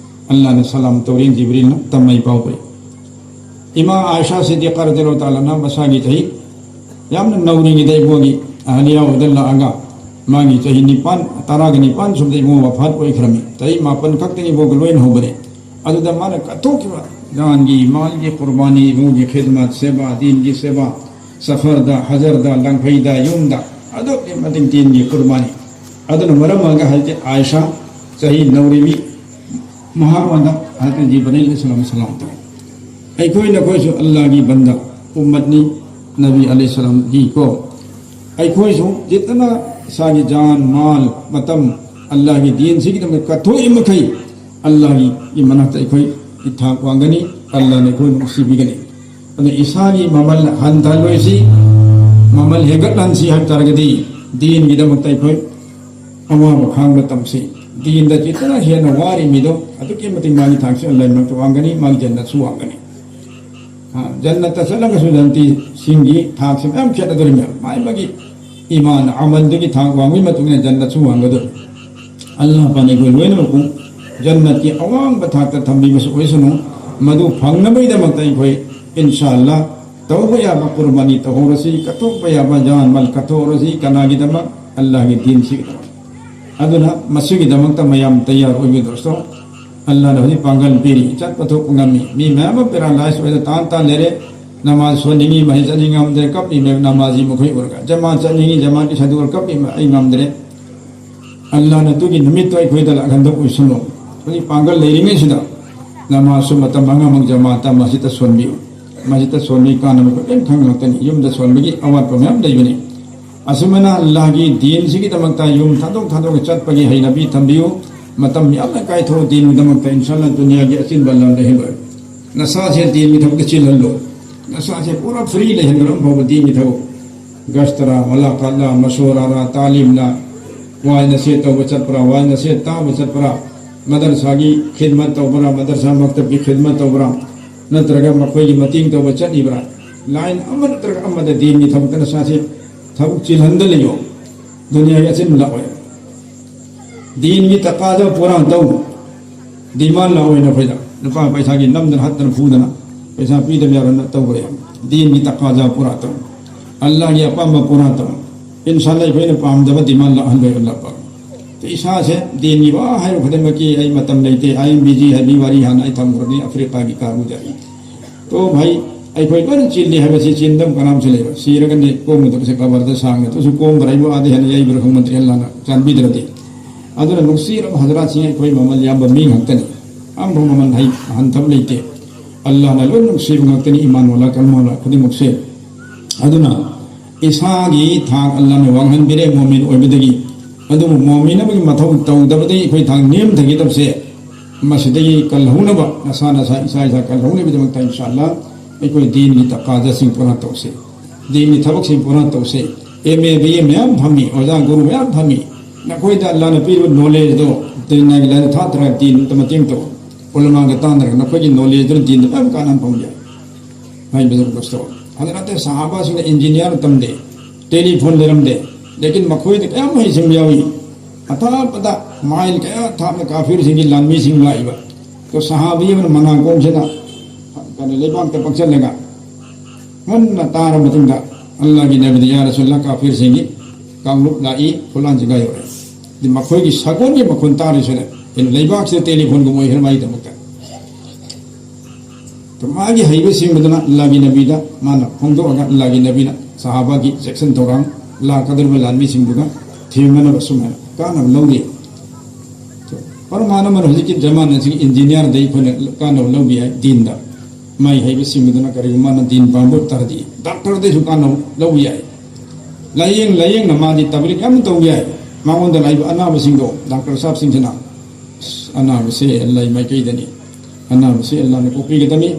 ꯑꯜꯂꯥꯍꯅ ꯁꯂꯥꯝ ꯇꯧꯔꯛꯏ ꯖꯤꯕ꯭ꯔꯤꯜꯅ ꯇꯝꯃꯩ ꯄꯥꯎꯕ꯭ꯔꯤ꯫ ꯏꯃꯥ ꯑꯥꯏꯁꯥ ꯁꯤꯗꯤꯀꯥ ꯔꯗꯤꯌꯜꯂꯥꯍꯨ ꯇꯥꯂꯥ ꯑꯟꯍꯥ ꯃꯁꯥꯒꯤ ꯆꯍꯤ ꯌꯥꯝꯅ ꯅꯧꯔꯤꯉꯩꯗ ꯏꯕꯨꯡꯒꯤ ꯑꯍꯂꯤꯌꯥ ꯑꯣꯏꯗ ꯂꯥꯛꯑꯒ ꯃꯥꯒꯤ ꯆꯍꯤ ꯅꯤꯄꯥꯟ, ꯇꯔꯥꯒ ꯅꯤꯄꯥꯟ ꯁꯨꯕꯗ ꯏꯕꯨꯡ ꯋꯥꯐꯥꯠ ꯑꯣꯏꯈ꯭ꯔꯝꯃꯤ꯫ ꯆꯍꯤ ꯃꯥꯄꯟ ꯈꯛꯇꯅꯤ ꯏꯕꯨꯡꯒ ꯂꯣꯏꯅ ꯍꯧꯕꯅꯤ꯫ ꯑꯗꯨꯗ ꯃꯥꯅ ꯀꯠꯊꯣꯛꯈꯤꯕ ꯖꯥꯟꯒꯤ ꯃꯥꯜꯒꯤ ꯀꯨꯔꯕꯥꯅꯤ, ꯏꯕꯨꯡꯒꯤ ꯈꯤꯗꯃꯠ, ꯁꯦꯕꯥ, ꯗꯤꯟꯒꯤ ꯁꯦꯕꯥ, ꯁꯐꯔꯗ, ꯍꯖꯔꯗ, ꯂꯪꯐꯩꯗ, ꯌꯨꯝꯗ ꯑꯗꯨꯛꯀꯤ ꯃꯇꯤꯛ ꯗꯤꯟꯒꯤ ꯀꯨꯔꯕꯥꯅꯤ꯫ ꯑꯗꯨꯅ ꯃꯔꯝ ꯑꯣꯏꯔꯒ ꯍꯧꯖꯤꯛ ꯑꯥꯏꯁꯥ ꯆꯍꯤ ꯅꯧꯔꯤꯕꯤ ꯃꯍꯥꯛꯉꯣꯟꯗ ꯍꯖꯔꯠ ꯖꯤꯕ꯭ꯔꯤꯜ ꯑꯂꯩꯍꯤꯁꯁꯂꯥꯝ ꯁꯂꯥꯝ ꯇꯧꯏ꯫ ꯑꯩꯈꯣꯏ ꯅꯈꯣꯏꯁꯨ ꯑꯜꯂꯥꯍꯒꯤ ꯕꯟꯗꯥ ꯎꯝꯃꯠꯅꯤ, ꯅꯕꯤ ꯑꯂꯩꯍꯤꯁꯁꯂꯥꯝꯒꯤ ꯀꯣ꯫ ꯑꯩꯈꯣꯏꯁꯨ ꯖꯤꯠꯇꯅ ꯏꯁꯥꯒꯤ ꯖꯥꯟ, ꯃꯥꯜ, ꯃꯇꯝ ꯑꯜꯂꯥꯍꯒꯤ ꯗꯤꯟꯁꯤꯒꯤꯗꯃꯛ ꯀꯠꯊꯣꯛꯏ ꯃꯈꯩ ꯑꯜꯂꯥꯍꯒꯤ ꯃꯅꯥꯛꯇ ꯑꯩꯈꯣꯏ ꯏꯊꯥꯛ ꯋꯥꯡꯒꯅꯤ, ꯑꯜꯂꯥꯍꯅ ꯑꯩꯈꯣꯏ ꯅꯨꯡꯁꯤꯕꯤꯒꯅꯤ꯫ ꯑꯗꯨꯅ ꯏꯁꯥꯒꯤ ꯃꯃꯜ ꯍꯟꯊꯍꯜꯂꯣꯏꯁꯤ, ꯃꯃꯜ ꯍꯦꯟꯒꯠꯍꯟꯁꯤ ꯍꯥꯏꯕ ꯇꯥꯔꯒꯗꯤ ꯗꯤꯟꯒꯤꯗꯃꯛꯇ ꯑꯩꯈꯣꯏ ꯑꯋꯥꯕ ꯈꯥꯡꯕ ꯇꯝꯁꯤ꯫ ꯗꯤꯟꯗ ꯈꯤꯇꯪ ꯍꯦꯟꯅ ꯋꯥꯔꯤ ꯃꯤꯗꯣ ꯑꯗꯨꯛꯀꯤ ꯃꯇꯤꯛ ꯃꯥꯒꯤ ꯊꯥꯛꯁꯤ ꯑꯜꯂꯥꯍꯒꯤ ꯃꯅꯥꯛꯇ ꯋꯥꯡꯒꯅꯤ, ꯃꯥꯒꯤ ꯖꯟꯅꯠꯁꯨ ꯋꯥꯡꯒꯅꯤ꯫ ꯑ, ꯖꯟꯅꯠꯇ ꯆꯠꯂꯒꯁꯨ ꯖꯟꯅꯇꯤꯁꯤꯡꯒꯤ ꯊꯥꯛꯁꯤ ꯃꯌꯥꯝ ꯈꯦꯠꯅꯗꯣꯔꯤꯃꯤ꯫ ꯃꯥꯒꯤ ꯃꯥꯒꯤ ꯏꯃꯥꯟ ꯑꯃꯜꯗꯨꯒꯤ ꯊꯥꯛ ꯋꯥꯡꯕꯒꯤ ꯃꯇꯨꯡ ꯏꯟꯅ ꯖꯟꯅꯠꯁꯨ ꯋꯥꯡꯒꯗꯣꯔꯤ꯫ ꯑꯜꯂꯥꯍ ꯄꯥꯛꯅ ꯑꯩꯈꯣꯏ ꯂꯣꯏꯅꯃꯛꯄꯨ ꯖꯟꯅꯠꯀꯤ ꯑꯋꯥꯡꯕ ꯊꯥꯛꯇ ꯊꯝꯕꯤꯕꯁꯨ ꯑꯣꯏꯁꯅꯨ꯫ ꯃꯗꯨ ꯐꯪꯅꯕꯒꯤꯗꯃꯛꯇ ꯑꯩꯈꯣꯏ ꯏꯟꯁꯥ ꯑꯜꯂꯥꯍ ꯇꯧꯕ ꯌꯥꯕ ꯀꯨꯔꯕꯥꯅꯤ ꯇꯧꯍꯧꯔꯁꯤ, ꯀꯠꯊꯣꯛꯄ ꯌꯥꯕ ꯖꯥꯟ ꯃꯥꯜ ꯀꯠꯊꯣꯛꯍꯧꯔꯁꯤ꯫ ꯀꯅꯥꯒꯤꯗꯃꯛ? ꯑꯜꯂꯥꯍꯒꯤ ꯗꯤꯟꯁꯤꯒꯤꯗꯃꯛ꯫ ꯑꯗꯨꯅ ꯃꯁꯤꯒꯤꯗꯃꯛꯇ ꯃꯌꯥꯝ ꯇꯌꯥꯔ ꯑꯣꯏꯕꯤꯌꯨ ꯗꯣꯁꯇꯣ꯫ ꯑꯜꯂꯥꯍꯅ ꯍꯧꯖꯤꯛ ꯄꯥꯡꯒꯜ ꯄꯤꯔꯤ, ꯆꯠꯄ ꯊꯣꯛꯄ ꯉꯝꯃꯤ꯫ ꯃꯤ ꯃꯌꯥꯝ ꯑꯃ ꯄꯦꯔꯥꯂꯥꯏꯁ ꯑꯣꯏꯗ ꯇꯥꯟ ꯇꯥꯟ ꯂꯩꯔꯦ꯫ ꯅꯃꯥꯖ ꯁꯣꯟꯅꯤꯡꯉꯤ, ꯃꯁꯖꯤꯗ ꯆꯠꯅꯤꯡꯉꯝꯗ꯭ꯔꯦ, ꯀꯞꯄꯤꯃꯦ ꯅꯃꯥꯖꯤ ꯃꯈꯣꯏ ꯎꯔꯒ꯫ ꯖꯃꯥꯠ ꯆꯠꯅꯤꯡꯉꯤ, ꯖꯃꯥꯠꯀꯤ ꯁꯥꯗꯨ ꯎꯔꯒ ꯀꯞꯄꯤꯃꯦ, ꯑꯩ ꯉꯝꯗ꯭ꯔꯦ꯫ ꯑꯜꯂꯥꯍꯅ ꯑꯗꯨꯒꯤ ꯅꯨꯃꯤꯠꯇꯣ ꯑꯩꯈꯣꯏꯗ ꯂꯥꯛꯍꯟꯗ ꯑꯣꯏꯁꯅꯨ꯫ ꯍꯧꯖꯤꯛ ꯄꯥꯡꯒꯜ ꯂꯩꯔꯤꯉꯩꯁꯤꯗ ꯅꯃꯥꯖꯁꯨ ꯃꯇꯝ ꯃꯉꯥꯃꯛ ꯖꯃꯥꯠꯇ ꯃꯁꯖꯤꯗꯇ ꯁꯣꯟꯕꯤꯌꯨ꯫ ꯃꯁꯖꯤꯗꯇ ꯁꯣꯟꯕꯒꯤ ꯀꯥꯟꯅꯕ ꯀꯔꯤꯝ ꯈꯪ ꯉꯥꯛꯇꯅꯤ꯫ ꯌꯨꯝꯗ ꯁꯣꯟꯕꯒꯤ ꯑꯋꯥꯠꯄ ꯃꯌꯥꯝ ꯂꯩꯕꯅꯤ꯫ ꯑꯁꯨꯃꯥꯏꯅ ꯑꯜꯂꯥꯍꯒꯤ ꯗꯤꯟꯁꯤꯒꯤꯗꯃꯛꯇ ꯌꯨꯝ ꯊꯥꯗꯣꯛ ꯊꯥꯗꯣꯛꯑꯒ ꯆꯠꯄꯒꯤ ꯍꯩꯅꯕꯤ ꯊꯝꯕꯤꯌꯨ꯫ ꯃꯇꯝ ꯌꯥꯝꯅ ꯀꯥꯏꯊꯣꯛꯑ ꯗꯤꯟꯒꯤꯗꯃꯛꯇ, ꯏꯟꯁꯥ ꯑꯜꯂꯥꯍ, ꯗꯨꯅꯤꯌꯥꯒꯤ ꯑꯆꯤꯟꯕ ꯂꯝꯗ ꯍꯦꯟꯗꯣꯛꯑꯦ꯫ ꯅꯁꯥꯁꯦ ꯗꯤꯟꯒꯤ ꯊꯕꯛꯇ ꯆꯤꯜꯍꯜꯂꯣ꯫ ꯅꯁꯥꯁꯦ ꯄꯨꯔꯥ ꯐ꯭ꯔꯤ ꯂꯩꯍꯟꯒꯅꯨ ꯑꯃ ꯐꯥꯎꯕ ꯗꯤꯟꯒꯤ ꯊꯕꯛ꯫ ꯒꯁꯇꯔꯥ, ꯃꯨꯂꯥꯀꯥꯠꯂꯥ, ꯃꯁꯣꯔꯥꯔꯥ, ꯇꯥꯂꯤꯝꯂꯥ, ꯋꯥꯏ ꯅꯁꯤꯍꯠ ꯇꯧꯕ ꯆꯠꯄ꯭ꯔꯥ, ꯋꯥꯏ ꯅꯁꯤꯍꯠ ꯇꯥꯕ ꯆꯠꯄ꯭ꯔꯥ, ꯃꯗꯔꯁꯥꯒꯤ ꯈꯤꯗꯃꯠ ꯇꯧꯕ꯭ꯔꯥ, ꯃꯗꯔꯁꯥ ꯃꯛꯇꯕꯀꯤ ꯈꯤꯗꯃꯠ ꯇꯧꯕ꯭ꯔꯥ, ꯅꯠꯇ꯭ꯔꯒ ꯃꯈꯣꯏꯒꯤ ꯃꯇꯦꯡ ꯇꯧꯕ ꯆꯠꯂꯤꯕ꯭ꯔꯥ? ꯂꯥꯏꯟ ꯑꯃ ꯅꯠꯇ꯭ꯔꯒ ꯑꯃꯗ ꯗꯤꯟꯒꯤ ꯊꯕꯛꯇ ꯅꯁꯥꯁꯦ ꯊꯕꯛ ꯆꯤꯜꯍꯟꯗ ꯂꯩꯌꯣ꯫ ꯗꯨꯅꯤꯌꯥꯒꯤ ꯑꯆꯤꯟꯕ ꯂꯥꯛꯑꯣꯏ꯫ ꯗꯤꯟꯒꯤ ꯇꯀꯥꯖꯥ ꯄꯨꯔꯥ ꯇꯧ꯫ ꯗꯤꯃꯥꯟ ꯂꯥꯛꯑꯣꯏꯅ ꯑꯩꯈꯣꯏꯗ꯫ ꯂꯨꯄꯥ ꯄꯩꯁꯥꯒꯤ ꯅꯝꯗꯅ ꯍꯠꯇꯅ ꯐꯨꯗꯅ ꯄꯩꯁꯥ ꯄꯤꯗꯕ ꯌꯥꯔꯣꯏꯅ ꯇꯧꯕ ꯌꯥꯏ꯫ ꯗꯤꯟꯒꯤ ꯇꯀꯥꯖꯥ ꯄꯨꯔꯥ ꯇꯧ꯫ ꯑꯜꯂꯥꯍꯒꯤ ꯑꯄꯥꯝꯕ ꯄꯨꯔꯥ ꯇꯧ꯫ ꯏꯟꯁꯥ ꯑꯜꯂꯥꯍ ꯑꯩꯈꯣꯏꯅ ꯄꯥꯝꯗꯕ ꯗꯤꯃꯥꯟ ꯂꯥꯛꯍꯟꯕ ꯑꯣꯏꯔꯝꯂꯛꯄ꯫ ꯏꯁꯥꯁꯦ ꯗꯤꯟꯒꯤ ꯋꯥ ꯍꯥꯏꯕ ꯈꯨꯗꯤꯡꯃꯛꯀꯤ ꯑꯩ ꯃꯇꯝ ꯂꯩꯇꯦ, ꯑꯥꯏ ꯑꯦꯝ ꯕꯤꯖꯤ ꯍꯥꯏꯕꯤ ꯋꯥꯔꯤ ꯍꯥꯟꯅ ꯑꯩ ꯊꯝꯈ꯭ꯔꯕꯅꯤ ꯑꯐ꯭ꯔꯤꯀꯥꯒꯤ ꯀꯥꯡꯕꯨꯗ꯫ ꯇꯣ ꯚꯥꯏ, ꯑꯩꯈꯣꯏ ꯂꯣꯏꯅ ꯆꯤꯜꯂꯤ ꯍꯥꯏꯕꯁꯤ ꯆꯤꯟꯗꯕ ꯀꯅꯥꯝꯁꯨ ꯂꯩꯔꯣꯏ꯫ ꯁꯤꯔꯒꯅꯤ ꯀꯣꯝꯒꯗꯕꯁꯦ ꯀꯕꯔꯗ ꯁꯥꯡꯅ꯫ ꯑꯗꯨꯁꯨ ꯀꯣꯝꯕ꯭ꯔꯥ ꯑꯩꯕꯨ ꯑꯥꯗ ꯍꯦꯟꯅ ꯌꯩꯕ꯭ꯔꯥ ꯈꯪꯕ ꯅꯠꯇꯦ, ꯑꯜꯂꯥꯍꯅ ꯆꯥꯟꯕꯤꯗ꯭ꯔꯗꯤ꯫ ꯑꯗꯨꯅ ꯅꯨꯡꯁꯤꯔꯕ ꯍꯖꯔꯥꯠꯁꯤꯡ, ꯑꯩꯈꯣꯏ ꯃꯃꯜ ꯌꯥꯝꯕ ꯃꯤ ꯉꯥꯛꯇꯅꯤ꯫ ꯑꯝꯐꯥꯎ ꯃꯃꯜ ꯍꯩ-, ꯍꯟꯊꯕ ꯂꯩꯇꯦ꯫ ꯑꯜꯂꯥꯍꯅ ꯂꯣꯏꯅ ꯅꯨꯡꯁꯤꯕ ꯉꯥꯛꯇꯅꯤ, ꯏꯃꯥꯟ ꯋꯥꯂꯥ, ꯀꯜꯃꯥꯟ ꯋꯥꯂꯥ ꯈꯨꯗꯤꯡꯃꯛꯁꯦ꯫ ꯑꯗꯨꯅ ꯏꯁꯥꯒꯤ ꯊꯥꯛ ꯑꯜꯂꯥꯍꯅ ꯋꯥꯡꯍꯟꯕꯤꯔꯦ ꯃꯣꯃꯤꯟ ꯑꯣꯏꯕꯗꯒꯤ꯫ ꯑꯗꯨꯕꯨ ꯃꯣꯃꯤꯟ ꯑꯃꯒꯤ ꯃꯊꯧ ꯇꯧꯗꯕꯗꯒꯤ ꯑꯩꯈꯣꯏ ꯊꯥꯛ ꯅꯦꯝꯊꯈꯤꯗꯕꯁꯦ, ꯃꯁꯤꯗꯒꯤ ꯀꯜꯍꯧꯅꯕ, ꯅꯁꯥ ꯅꯁꯥ, ꯏꯁꯥ ꯏꯁꯥ ꯀꯜꯍꯧꯅꯕꯒꯤꯗꯃꯛꯇ, ꯏꯟꯁꯥ ꯑꯜꯂꯥꯍ, ꯑꯩꯈꯣꯏ ꯗꯤꯟꯒꯤ ꯇꯀꯥꯖꯥꯁꯤꯡ ꯄꯨꯔꯥ ꯇꯧꯁꯦ꯫ ꯗꯤꯟꯒꯤ ꯊꯕꯛꯁꯤꯡ ꯄꯨꯔꯥ ꯇꯧꯁꯦ꯫ ꯑꯦꯝ ꯑꯦ, ꯕꯤ ꯑꯦ ꯃꯌꯥꯝ ꯐꯝꯃꯤ, ꯑꯣꯖꯥ ꯒꯨꯔꯨ ꯃꯌꯥꯝ ꯐꯝꯃꯤ꯫ ꯅꯈꯣꯏꯗ ꯑꯜꯂꯥꯍꯅ ꯄꯤꯔꯤꯕ ꯅꯣꯂꯦꯖꯇꯣ ꯗꯤꯟꯒꯤ ꯂꯥꯏꯟꯗ ꯊꯥꯗꯔꯒ ꯗꯤꯟꯗ ꯃꯇꯦꯡ ꯇꯧ꯫ ꯎꯂꯃꯥꯒ ꯇꯥꯟꯅꯔꯒ ꯅꯈꯣꯏꯒꯤ ꯅꯣꯂꯦꯖꯇꯨꯅ ꯗꯤꯟꯗ ꯃꯌꯥꯝ ꯀꯥꯟꯅꯕ ꯐꯪꯕ ꯌꯥꯏ꯫ ꯍꯥꯏꯕꯗ ꯗꯣꯁꯇꯣ꯫ ꯍꯖꯔꯠ ꯁꯍꯥꯕꯥꯁꯤꯡꯅ ꯏꯟꯖꯤꯅꯤꯌꯥꯔ ꯇꯝꯗꯦ, ꯇꯦꯂꯤꯐꯣꯟ ꯂꯩꯔꯝꯗꯦ, ꯂꯦꯀꯤꯟ ꯃꯈꯣꯏꯗ ꯀꯌꯥꯝ ꯍꯩꯁꯤꯡꯕ ꯌꯥꯎꯏ꯫ ꯑꯊꯥꯞꯄꯗ ꯃꯥꯏꯜ ꯀꯌꯥ ꯊꯥꯞꯅ ꯀꯥꯐꯤꯔꯁꯤꯡꯒꯤ ꯂꯥꯟꯃꯤꯁꯤꯡ ꯂꯥꯛꯏꯕ꯫ ꯑꯗꯣ ꯁꯍꯥꯕꯤ ꯑꯃꯅ ꯃꯅꯥꯀꯣꯡꯁꯤꯗ ꯀꯩꯅꯣ ꯂꯩꯕꯥꯛꯇ ꯄꯛꯁꯜꯂꯒ ꯃꯨꯟꯅ ꯇꯥꯔꯕ ꯃꯇꯨꯡꯗ ꯑꯜꯂꯥꯍꯒꯤ ꯅꯕꯤꯗ, "ꯌꯥ ꯔꯁꯨꯜꯂꯥꯍ, ꯀꯥꯐꯤꯔꯁꯤꯡꯒꯤ ꯀꯥꯡꯂꯨꯞ ꯂꯥꯛꯏ, ꯐꯨꯂꯥꯟ ꯖꯒꯥ ꯌꯧꯔꯦ"꯫ ꯑꯗꯤ ꯃꯈꯣꯏꯒꯤ ꯁꯒꯣꯜꯒꯤ ꯃꯈꯣꯟ ꯇꯥꯔꯤꯁꯤꯅ ꯍꯦꯟꯅ ꯂꯩꯕꯥꯛꯁꯤꯗ ꯇꯦꯂꯤꯐꯣꯟꯒꯨꯝ ꯑꯣꯏꯈ꯭ꯔꯦ ꯃꯥꯒꯤꯗꯃꯛꯇ꯫ ꯑꯗꯣ ꯃꯥꯒꯤ ꯍꯩꯕꯁꯤꯡꯕꯗꯨꯅ ꯑꯜꯂꯥꯍꯒꯤ ꯅꯕꯤꯗ ꯃꯥꯅ ꯐꯣꯡꯗꯣꯛꯑꯒ ꯑꯜꯂꯥꯍꯒꯤ ꯅꯕꯤꯅ ꯁꯍꯥꯕꯥꯒꯤ ꯆꯦꯛꯁꯤꯟ ꯊꯧꯔꯥꯡ, ꯂꯥꯛꯀꯗꯧꯔꯤꯕ ꯂꯥꯟꯃꯤꯁꯤꯡꯗꯨꯒ ꯊꯦꯡꯅꯅꯕ ꯁꯨꯃꯥꯏꯅ ꯀꯥꯟꯅꯕ ꯂꯧꯔꯤ꯫ ꯄꯔꯃꯥꯟ ꯑꯃꯅ ꯍꯧꯖꯤꯛꯀꯤ ꯖꯃꯥꯅꯥꯁꯤꯒꯤ ꯏꯟꯖꯤꯅꯤꯌꯥꯔꯗ ꯑꯩꯈꯣꯏꯅ ꯀꯥꯟꯅꯕ ꯂꯧꯕ ꯌꯥꯏ ꯗꯤꯟꯗ꯫ ꯃꯥꯏ ꯍꯩꯕꯁꯤꯡꯗꯨꯅ ꯀꯔꯤꯒꯨꯝꯕ ꯃꯥꯅ ꯗꯤꯟ ꯄꯥꯝꯕ ꯑꯣꯏ ꯇꯥꯔꯗꯤ ꯗꯥꯛꯇꯔꯗꯁꯨ ꯀꯥꯟꯅꯕ ꯂꯧꯕ ꯌꯥꯏ꯫ ꯂꯥꯏꯌꯦꯡ ꯂꯥꯏꯌꯦꯡꯅ ꯃꯥꯗꯤ ꯇꯕꯂꯤꯛ ꯌꯥꯝ ꯇꯧꯕ ꯌꯥꯏ꯫ ꯃꯉꯣꯟꯗ ꯂꯥꯛꯏꯕ ꯑꯅꯥꯕꯁꯤꯡꯗꯣ ꯗꯥꯛꯇꯔ ꯁꯥꯕꯁꯤꯡꯁꯤꯅ, "ꯑꯁ, ꯑꯅꯥꯕꯁꯦ ꯑꯜꯂꯥꯍ ꯃꯥꯏꯀꯩꯗꯅꯤ, ꯑꯅꯥꯕꯁꯦ ꯑꯜꯂꯥꯍꯅ ꯀꯣꯛꯄꯤꯒꯗꯕꯅꯤ,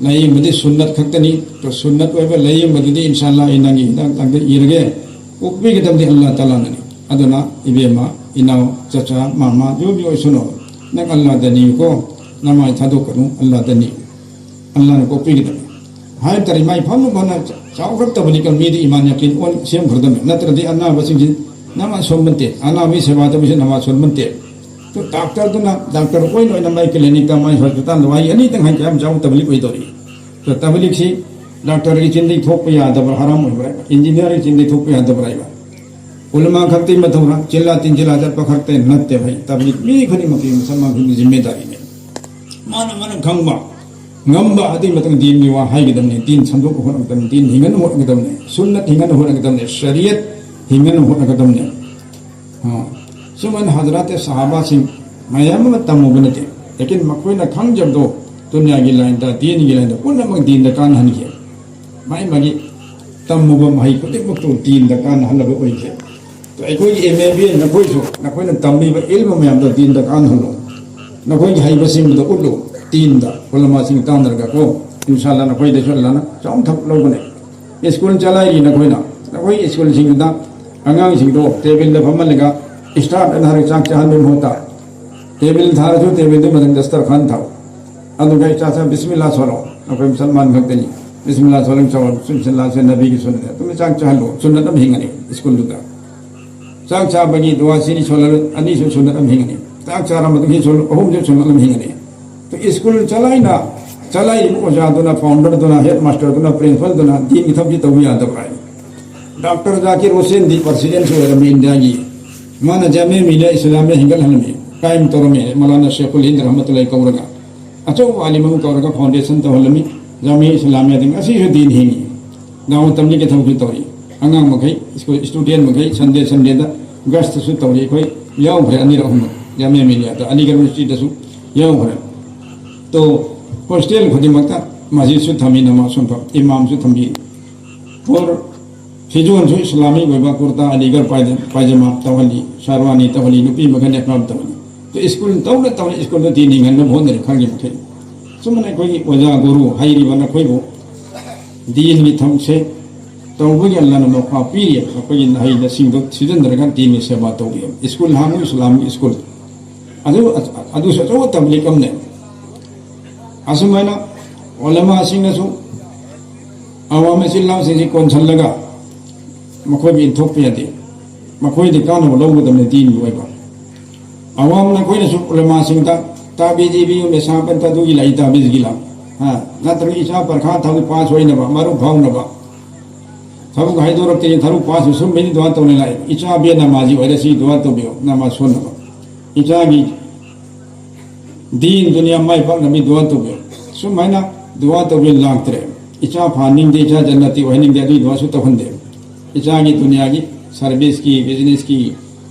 ꯂꯥꯏꯌꯦꯡꯕꯗꯤ ꯁꯨꯟꯅꯠ ꯈꯛꯇꯅꯤ꯫ ꯁꯨꯟꯅꯠ ꯑꯣꯏꯕ ꯂꯥꯏꯌꯦꯡꯕꯗꯤ ꯏꯟꯁꯥ ꯑꯜꯂꯥ ꯑꯩ ꯅꯪꯒꯤ ꯍꯤꯗꯥꯛ ꯂꯥꯡꯊꯛ ꯏꯔꯒꯦ꯫ ꯀꯣꯛꯄꯤꯒꯗꯕꯗꯤ ꯑꯜꯂꯥ ꯇꯥꯂꯥꯅꯅꯤ꯫ ꯑꯗꯨꯅ ꯏꯕꯦꯝꯃ, ꯏꯅꯥꯎ, ꯆꯆꯥ, ꯃꯥꯃ, ꯌꯣꯝ ꯌꯣꯏꯁꯅꯨ꯫ ꯅꯪ ꯑꯜꯂꯥꯗ ꯅꯤꯌꯨꯀꯣ꯫ ꯅꯃꯥꯏ ꯊꯥꯗꯣꯛꯀꯅꯨ, ꯑꯜꯂꯥꯗ ꯅꯤꯌꯨ꯫ ꯑꯜꯂꯥꯅ ꯀꯣꯛꯄꯤꯒꯗꯕꯅꯤ꯫ ꯍꯥꯏꯕ ꯇꯥꯔꯦ, ꯃꯥꯏ ꯐꯝꯅ ꯐꯅ ꯆꯥꯎꯈ꯭ꯔꯕ ꯇꯕꯂꯤꯛ ꯃꯤꯗꯤ ꯏꯃꯥꯟ ꯌꯥꯀꯤꯟ ꯑꯣꯟ ꯁꯦꯝꯈ꯭ꯔꯗꯕꯅꯤ꯫ ꯅꯠꯇ꯭ꯔꯗꯤ ꯑꯅꯥꯕꯁꯤꯡꯁꯤ ꯅꯃꯥ ꯁꯣꯟꯕ ꯅꯠꯇꯦ, ꯑꯅꯥꯕꯒꯤ ꯁꯦꯕꯥ ꯇꯧꯕꯁꯤ ꯅꯃꯥ ꯁꯣꯟꯕ ꯅꯠꯇꯦ꯫ ꯗꯥꯛꯇꯔꯗꯨꯅ, ꯗꯥꯛꯇꯔ ꯑꯣꯏꯅ ꯑꯣꯏꯅ ꯃꯥꯏ ꯀ꯭ꯂꯤꯅꯤꯛꯇ, ꯃꯥꯏ ꯍꯣꯁꯄꯤꯇꯥꯜꯗ ꯋꯥꯍꯩ ꯑꯅꯤꯇꯪ ꯍꯥꯏ ꯀꯌꯥꯝ ꯆꯥꯎꯕ ꯇꯕꯂꯤꯛ ꯑꯣꯏꯗꯧꯔꯤ꯫ ꯇꯕꯂꯤꯛꯁꯤ ꯗꯥꯛꯇꯔꯒꯤ ꯆꯤꯟꯗꯒꯤ ꯊꯣꯛꯄ ꯌꯥꯗꯕ ꯍꯔꯥꯝ ꯑꯣꯏꯕ꯭ꯔꯥ ꯍꯥꯏꯕ, ꯏꯟꯖꯤꯅꯤꯌꯥꯔꯒꯤ ꯆꯤꯟꯗꯒꯤ ꯊꯣꯛꯄ ꯌꯥꯗꯕ꯭ꯔꯥ ꯍꯥꯏꯕ, ꯎꯂꯃꯥ ꯈꯛꯇꯒꯤ ꯃꯊꯧꯔꯥ, ꯆꯤꯜꯂꯥ ꯇꯤꯟꯖꯤꯜꯂꯥ ꯆꯠꯄ ꯈꯛꯇ ꯅꯠꯇꯦ ꯚꯥꯏ꯫ ꯇꯕꯂꯤꯛ ꯃꯤ ꯈꯨꯗꯤꯡꯃꯛꯀꯤ ꯃꯁꯜ ꯃꯥꯟꯈꯤꯕ ꯖꯤꯝꯃꯦꯗꯥꯔꯤꯅꯤ꯫ ꯃꯥꯅ ꯃꯥꯅ ꯈꯪꯕ ꯉꯝꯕ ꯑꯗꯨꯒꯤ ꯃꯇꯨꯡ ꯗꯤꯟꯒꯤ ꯋꯥ ꯍꯥꯏꯒꯗꯕꯅꯤ, ꯗꯤꯟ ꯁꯟꯗꯣꯛꯅ ꯍꯣꯠꯅꯒꯗꯕꯅꯤ, ꯗꯤꯟ ꯍꯤꯡꯍꯟꯅ ꯍꯣꯠꯅꯒꯗꯕꯅꯤ, ꯁꯨꯟꯅꯠ ꯍꯤꯡꯍꯟꯅ ꯍꯣꯠꯅꯒꯗꯕꯅꯤ, ꯁꯔꯤꯌꯠ ꯍꯤꯡꯍꯟꯅ ꯍꯣꯠꯅꯒꯗꯕꯅꯤ꯫ ꯑ, ꯁꯨꯃꯥꯏꯅ ꯍꯖꯔꯥꯠ ꯁꯍꯥꯕꯥꯁꯤꯡ ꯃꯌꯥꯝ ꯑꯃ ꯇꯝꯃꯨꯕ ꯅꯠꯇꯦ꯫ ꯂꯦꯀꯤꯟ ꯃꯈꯣꯏꯅ ꯈꯪꯖꯕꯗꯣ ꯗꯨꯅꯤꯌꯥꯒꯤ ꯂꯥꯏꯟꯗ, ꯗꯤꯟꯒꯤ ꯂꯥꯏꯟꯗ ꯄꯨꯝꯅꯃꯛ ꯗꯤꯟꯗ ꯀꯥꯟꯅꯍꯟꯈꯤ꯫ ꯃꯥꯒꯤ ꯃꯥꯒꯤ ꯇꯝꯃꯨꯕ ꯃꯍꯩ ꯈꯨꯗꯤꯡꯃꯛꯇꯨ ꯗꯤꯟꯗ ꯀꯥꯟꯅꯍꯜꯂꯕ ꯑꯣꯏꯈꯤ꯫ ꯑꯩꯈꯣꯏꯒꯤ ꯑꯦꯝ ꯑꯦ ꯕꯤ ꯑꯦ ꯅꯈꯣꯏꯁꯨ ꯅꯈꯣꯏꯅ ꯇꯝꯂꯤꯕ ꯏꯜꯃ ꯃꯌꯥꯝꯗꯣ ꯗꯤꯟꯗ ꯀꯥꯟꯅꯍꯜꯂꯣ꯫ ꯅꯈꯣꯏꯒꯤ ꯍꯩꯕꯁꯤꯡꯗꯣ ꯎꯠꯂꯨ꯫ ꯗꯤꯟꯗ ꯎꯂꯃꯥꯁꯤꯡ ꯇꯥꯟꯅꯔꯒ ꯀꯣ, ꯏꯟꯁꯥ ꯑꯜꯂꯥ ꯅꯈꯣꯏꯗꯁꯨ ꯑꯜꯂꯥꯅ ꯆꯥꯎꯅ ꯊꯕꯛ ꯂꯧꯒꯅꯤ꯫ ꯁ꯭ꯀꯨꯜ ꯆꯂꯥꯏꯔꯤ ꯅꯈꯣꯏꯅ, ꯅꯈꯣꯏ ꯁ꯭ꯀꯨꯜꯁꯤꯡꯗꯨꯗ ꯑꯉꯥꯡꯁꯤꯡꯗꯣ ꯇꯦꯕꯜꯗ ꯐꯝꯍꯜꯂꯒ ꯁ꯭ꯇꯥꯔꯠ ꯑꯅ ꯍꯥꯏꯔꯒ ꯆꯥꯛ ꯆꯥꯍꯟꯕꯒꯤ ꯃꯍꯨꯠꯇ ꯇꯦꯕꯜ ꯊꯥꯔꯁꯨ ꯇꯦꯕꯜꯗꯨ ꯃꯊꯪ ꯗꯁꯇꯔꯈꯥꯟ ꯊꯥꯎ꯫ ꯑꯗꯨꯒ ꯏꯆꯥ ꯆꯥ ꯕꯤꯁꯃꯤꯜꯂꯥ ꯁꯣꯜꯂꯣ꯫ ꯅꯈꯣꯏ ꯃꯨꯁꯜꯃꯥꯟ ꯈꯛꯇꯅꯤ꯫ ꯕꯤꯁꯃꯤꯜꯂꯥ ꯁꯣꯜꯂꯒ ꯆꯥꯎ꯫ ꯕꯤꯁꯃꯤꯜꯂꯥꯁꯦ ꯅꯕꯤꯒꯤ ꯁꯨꯟꯅꯠꯅꯤ꯫ ꯑꯗꯨꯝ ꯆꯥꯛ ꯆꯥꯍꯜꯂꯣ꯫ ꯁꯨꯟꯅꯠ ꯑꯃ ꯍꯤꯡꯒꯅꯤ ꯁ꯭ꯀꯨꯜꯗꯨꯗ꯫ ꯆꯥꯛ ꯆꯥꯕꯒꯤ ꯗꯨꯋꯥ ꯁꯤꯅꯤ ꯁꯣꯜꯂꯒ ꯑꯅꯤꯁꯨ ꯁꯨꯟꯅꯠ ꯑꯃ ꯍꯤꯡꯒꯅꯤ꯫ ꯆꯥꯛ ꯆꯥꯔ ꯃꯇꯨꯡ ꯁꯤ ꯁꯣꯜꯂ ꯑꯍꯨꯝꯁꯨ ꯁꯨꯟꯅꯠ ꯑꯃ ꯍꯤꯡꯒꯅꯤ꯫ ꯁ꯭ꯀꯨꯜ ꯆꯂꯥꯏꯅ, ꯆꯂꯥꯏꯔꯤꯕ ꯑꯣꯖꯥꯗꯨꯅ, ꯐꯥꯎꯟꯗꯔꯗꯨꯅ, ꯍꯦꯗ ꯃꯥꯁꯇꯔꯗꯨꯅ, ꯄ꯭ꯔꯤꯟꯁꯤꯄꯜꯗꯨꯅ ꯗꯤꯟꯒꯤ ꯊꯕꯛꯁꯤ ꯇꯧꯕ ꯌꯥꯗꯕ꯭ꯔꯥ ꯍꯥꯏ꯫ ꯗꯥꯛꯇꯔ ꯖꯥꯀꯤꯔ ꯍꯨꯁꯦꯟꯗꯤ ꯄ꯭ꯔꯁꯤꯗꯦꯟꯁꯨ ꯑꯣꯏꯔꯝꯃꯤ ꯏꯟꯗꯤꯌꯥꯒꯤ꯫ ꯃꯥꯅ ꯖꯥꯃꯤꯌꯥ ꯃꯤꯂꯤꯌꯥ ꯏꯁꯂꯥꯃꯤꯌꯥ ꯍꯤꯡꯒꯠꯍꯜꯂꯝꯃꯤ꯫ ꯀꯥꯏꯝ ꯇꯧꯔꯝꯃꯤ꯫ ꯃꯧꯂꯥꯅꯥ ꯁꯦꯈꯨꯜ ꯍꯤꯟꯗ ꯔꯍꯃꯇꯨꯜꯂꯥꯍꯤ ꯀꯧꯔꯒ꯫ ꯑꯆꯧꯕ ꯑꯥꯂꯤꯝ ꯑꯃ ꯀꯧꯔꯒ ꯐꯥꯎꯟꯗꯦꯁꯟ ꯇꯧꯍꯜꯂꯝꯃꯤ꯫ ꯖꯥꯃꯤꯌꯥ ꯏꯁꯂꯥꯃꯤꯌꯥꯗꯤ ꯉꯁꯤꯁꯨ ꯗꯤꯟ ꯍꯤꯡꯉꯤ꯫ ꯗꯥꯋꯠ ꯇꯕꯂꯤꯒꯤ ꯊꯕꯛꯁꯨ ꯇꯧꯔꯤ꯫ ꯑꯉꯥꯡ ꯃꯈꯩ, ꯁ꯭ꯀꯨꯜ ꯁ꯭ꯇꯨꯗꯦꯟ ꯃꯈꯩ ꯁꯟꯗꯦ ꯁꯟꯗꯦꯗ ꯒꯁꯇꯁꯨ ꯇꯧꯔꯤ꯫ ꯑꯩꯈꯣꯏ ꯌꯥꯎꯈ꯭ꯔꯦ ꯑꯅꯤꯔꯛ ꯑꯍꯨꯝꯂꯛ ꯖꯥꯃꯤꯌꯥ ꯃꯤꯂꯤꯌꯥꯗ, ꯑꯂꯤꯒꯔ ꯌꯨꯅꯤꯚꯔꯁꯤꯇꯤꯗꯁꯨ ꯌꯥꯎꯈ꯭ꯔꯦ꯫ ꯇꯣ ꯍꯣꯁꯇꯦꯜ ꯈꯨꯗꯤꯡꯃꯛꯇ ꯃꯁꯖꯤꯗꯁꯨ ꯊꯝꯃꯤ, ꯅꯃꯥꯖ ꯁꯣꯟꯐꯝ, ꯏꯃꯥꯝꯁꯨ ꯊꯝꯕꯤ꯫ ꯐꯣꯔ ꯐꯤꯖꯣꯜꯁꯨ ꯏꯁꯂꯥꯃꯤꯛ ꯑꯣꯏꯕ ꯀꯨꯔꯇꯥ, ꯑꯂꯤꯒꯔ ꯄꯥꯏꯖ-, ꯄꯥꯏꯖꯃꯥ ꯇꯧꯍꯜꯂꯤ, ꯁꯥꯔꯋꯥꯅꯤ ꯇꯧꯍꯜꯂꯤ, ꯅꯨꯄꯤ ꯃꯈꯩꯅ ꯏꯀ꯭ꯔꯥꯝ ꯇꯧꯍꯜꯂꯤ꯫ ꯇꯣ ꯁ꯭ꯀꯨꯜ ꯇꯧꯅ ꯇꯧꯅ ꯁ꯭ꯀꯨꯜꯗ ꯗꯤꯟ ꯍꯤꯡꯍꯟꯅꯕ ꯍꯣꯠꯅꯔꯤ ꯈꯪꯗꯦ ꯃꯈꯩ꯫ ꯑꯁꯨꯝꯅ ꯑꯩꯈꯣꯏꯒꯤ ꯑꯣꯖꯥ ꯒꯨꯔꯨ ꯍꯩꯔꯤꯕ ꯅꯈꯣꯏꯕꯨ ꯗꯤꯟꯒꯤ ꯊꯕꯛꯁꯦ ꯇꯧꯕꯒꯤ ꯑꯜꯂꯥꯅ ꯃꯧꯀꯥ ꯄꯤꯔꯤ꯫ ꯑꯩꯈꯣꯏꯒꯤ ꯅꯍꯩ ꯂꯁꯤꯡꯗꯣ ꯁꯤꯖꯤꯟꯅꯔꯒ ꯗꯤꯟꯒꯤ ꯁꯦꯕꯥ ꯇꯧꯕꯤꯌꯨ꯫ ꯁ꯭ꯀꯨꯜ ꯍꯥꯡꯉꯨ, ꯏꯁꯂꯥꯝꯒꯤ ꯁ꯭ꯀꯨꯜ꯫ ꯑꯗꯨ, ꯑꯗꯨꯁꯨ ꯑꯆꯧꯕ ꯇꯕ꯭ꯂꯤꯛ ꯑꯃꯅꯦ꯫ ꯑꯁꯨꯃꯥꯏꯅ ꯎꯂꯃꯥꯁꯤꯡꯅꯁꯨ ꯑꯋꯥꯃꯦ ꯆꯤꯜꯂꯥꯎꯁꯤꯡꯁꯤ ꯀꯣꯟꯁꯤꯜꯂꯒ ꯃꯈꯣꯏꯕꯨ ꯏꯟꯊꯣꯛꯄ ꯌꯥꯗꯦ꯫ ꯃꯈꯣꯏꯗꯤ ꯀꯥꯟꯅꯕ ꯂꯧꯒꯗꯕꯅꯤ ꯗꯤꯟꯒꯤ ꯑꯣꯏꯕ꯫ ꯑꯋꯥꯝꯅ ꯑꯩꯈꯣꯏꯅꯁꯨ ꯎꯂꯃꯥꯁꯤꯡꯗ ꯇꯥꯕꯤꯖꯤꯕꯤꯌꯨ, ꯃꯦꯁꯥ ꯄꯟꯇ ꯑꯗꯨꯒꯤ ꯂꯥꯏ ꯇꯥꯕꯤꯖꯒꯤꯂꯥ? ꯍꯥ? ꯅꯠꯇ꯭ꯔꯒ ꯏꯆꯥ ꯄꯔꯈꯥ ꯊꯥꯕꯒꯤ ꯄꯥꯁ ꯑꯣꯏꯅꯕ, ꯃꯔꯨꯞ ꯐꯥꯎꯅꯕ꯫ ꯊꯕꯛ ꯍꯥꯏꯗꯣꯔꯛꯇꯦ, ꯊꯕꯛ ꯄꯥꯁ ꯁꯨꯝꯕꯩꯗꯤ ꯗꯨꯋꯥ ꯇꯧꯅꯤꯡꯉꯥꯏ꯫ ꯏꯆꯥ ꯕꯦ ꯅꯃꯥꯖꯤ ꯑꯣꯏꯔꯁꯤ ꯗꯨꯋꯥ ꯇꯧꯕꯤꯌꯨ, ꯅꯃꯥꯖ ꯁꯣꯟꯅꯕ꯫ ꯏꯆꯥꯒꯤ ꯗꯤꯟ ꯗꯨꯅꯤꯌꯥ ꯃꯥꯏ ꯄꯥꯛꯅꯕꯤ ꯗꯨꯋꯥ ꯇꯧꯕꯤꯌꯨ꯫ ꯁꯨꯃꯥꯏꯅ ꯗꯨꯋꯥ ꯇꯧꯕꯤꯌꯨ ꯂꯥꯛꯇ꯭ꯔꯦ꯫ ꯏꯆꯥ ꯐꯍꯟꯅꯤꯡꯗꯦ, ꯏꯆꯥ ꯖꯟꯅꯇꯤ ꯑꯣꯏꯍꯟꯅꯤꯡꯗꯦ, ꯑꯗꯨꯒꯤ ꯗꯨꯋꯥꯁꯨ ꯇꯧꯍꯟꯗꯦ꯫ ꯏꯆꯥꯒꯤ ꯗꯨꯅꯤꯌꯥꯒꯤ ꯁꯥꯔꯚꯤꯁꯀꯤ, ꯕꯤꯖꯤꯅꯦꯁꯀꯤ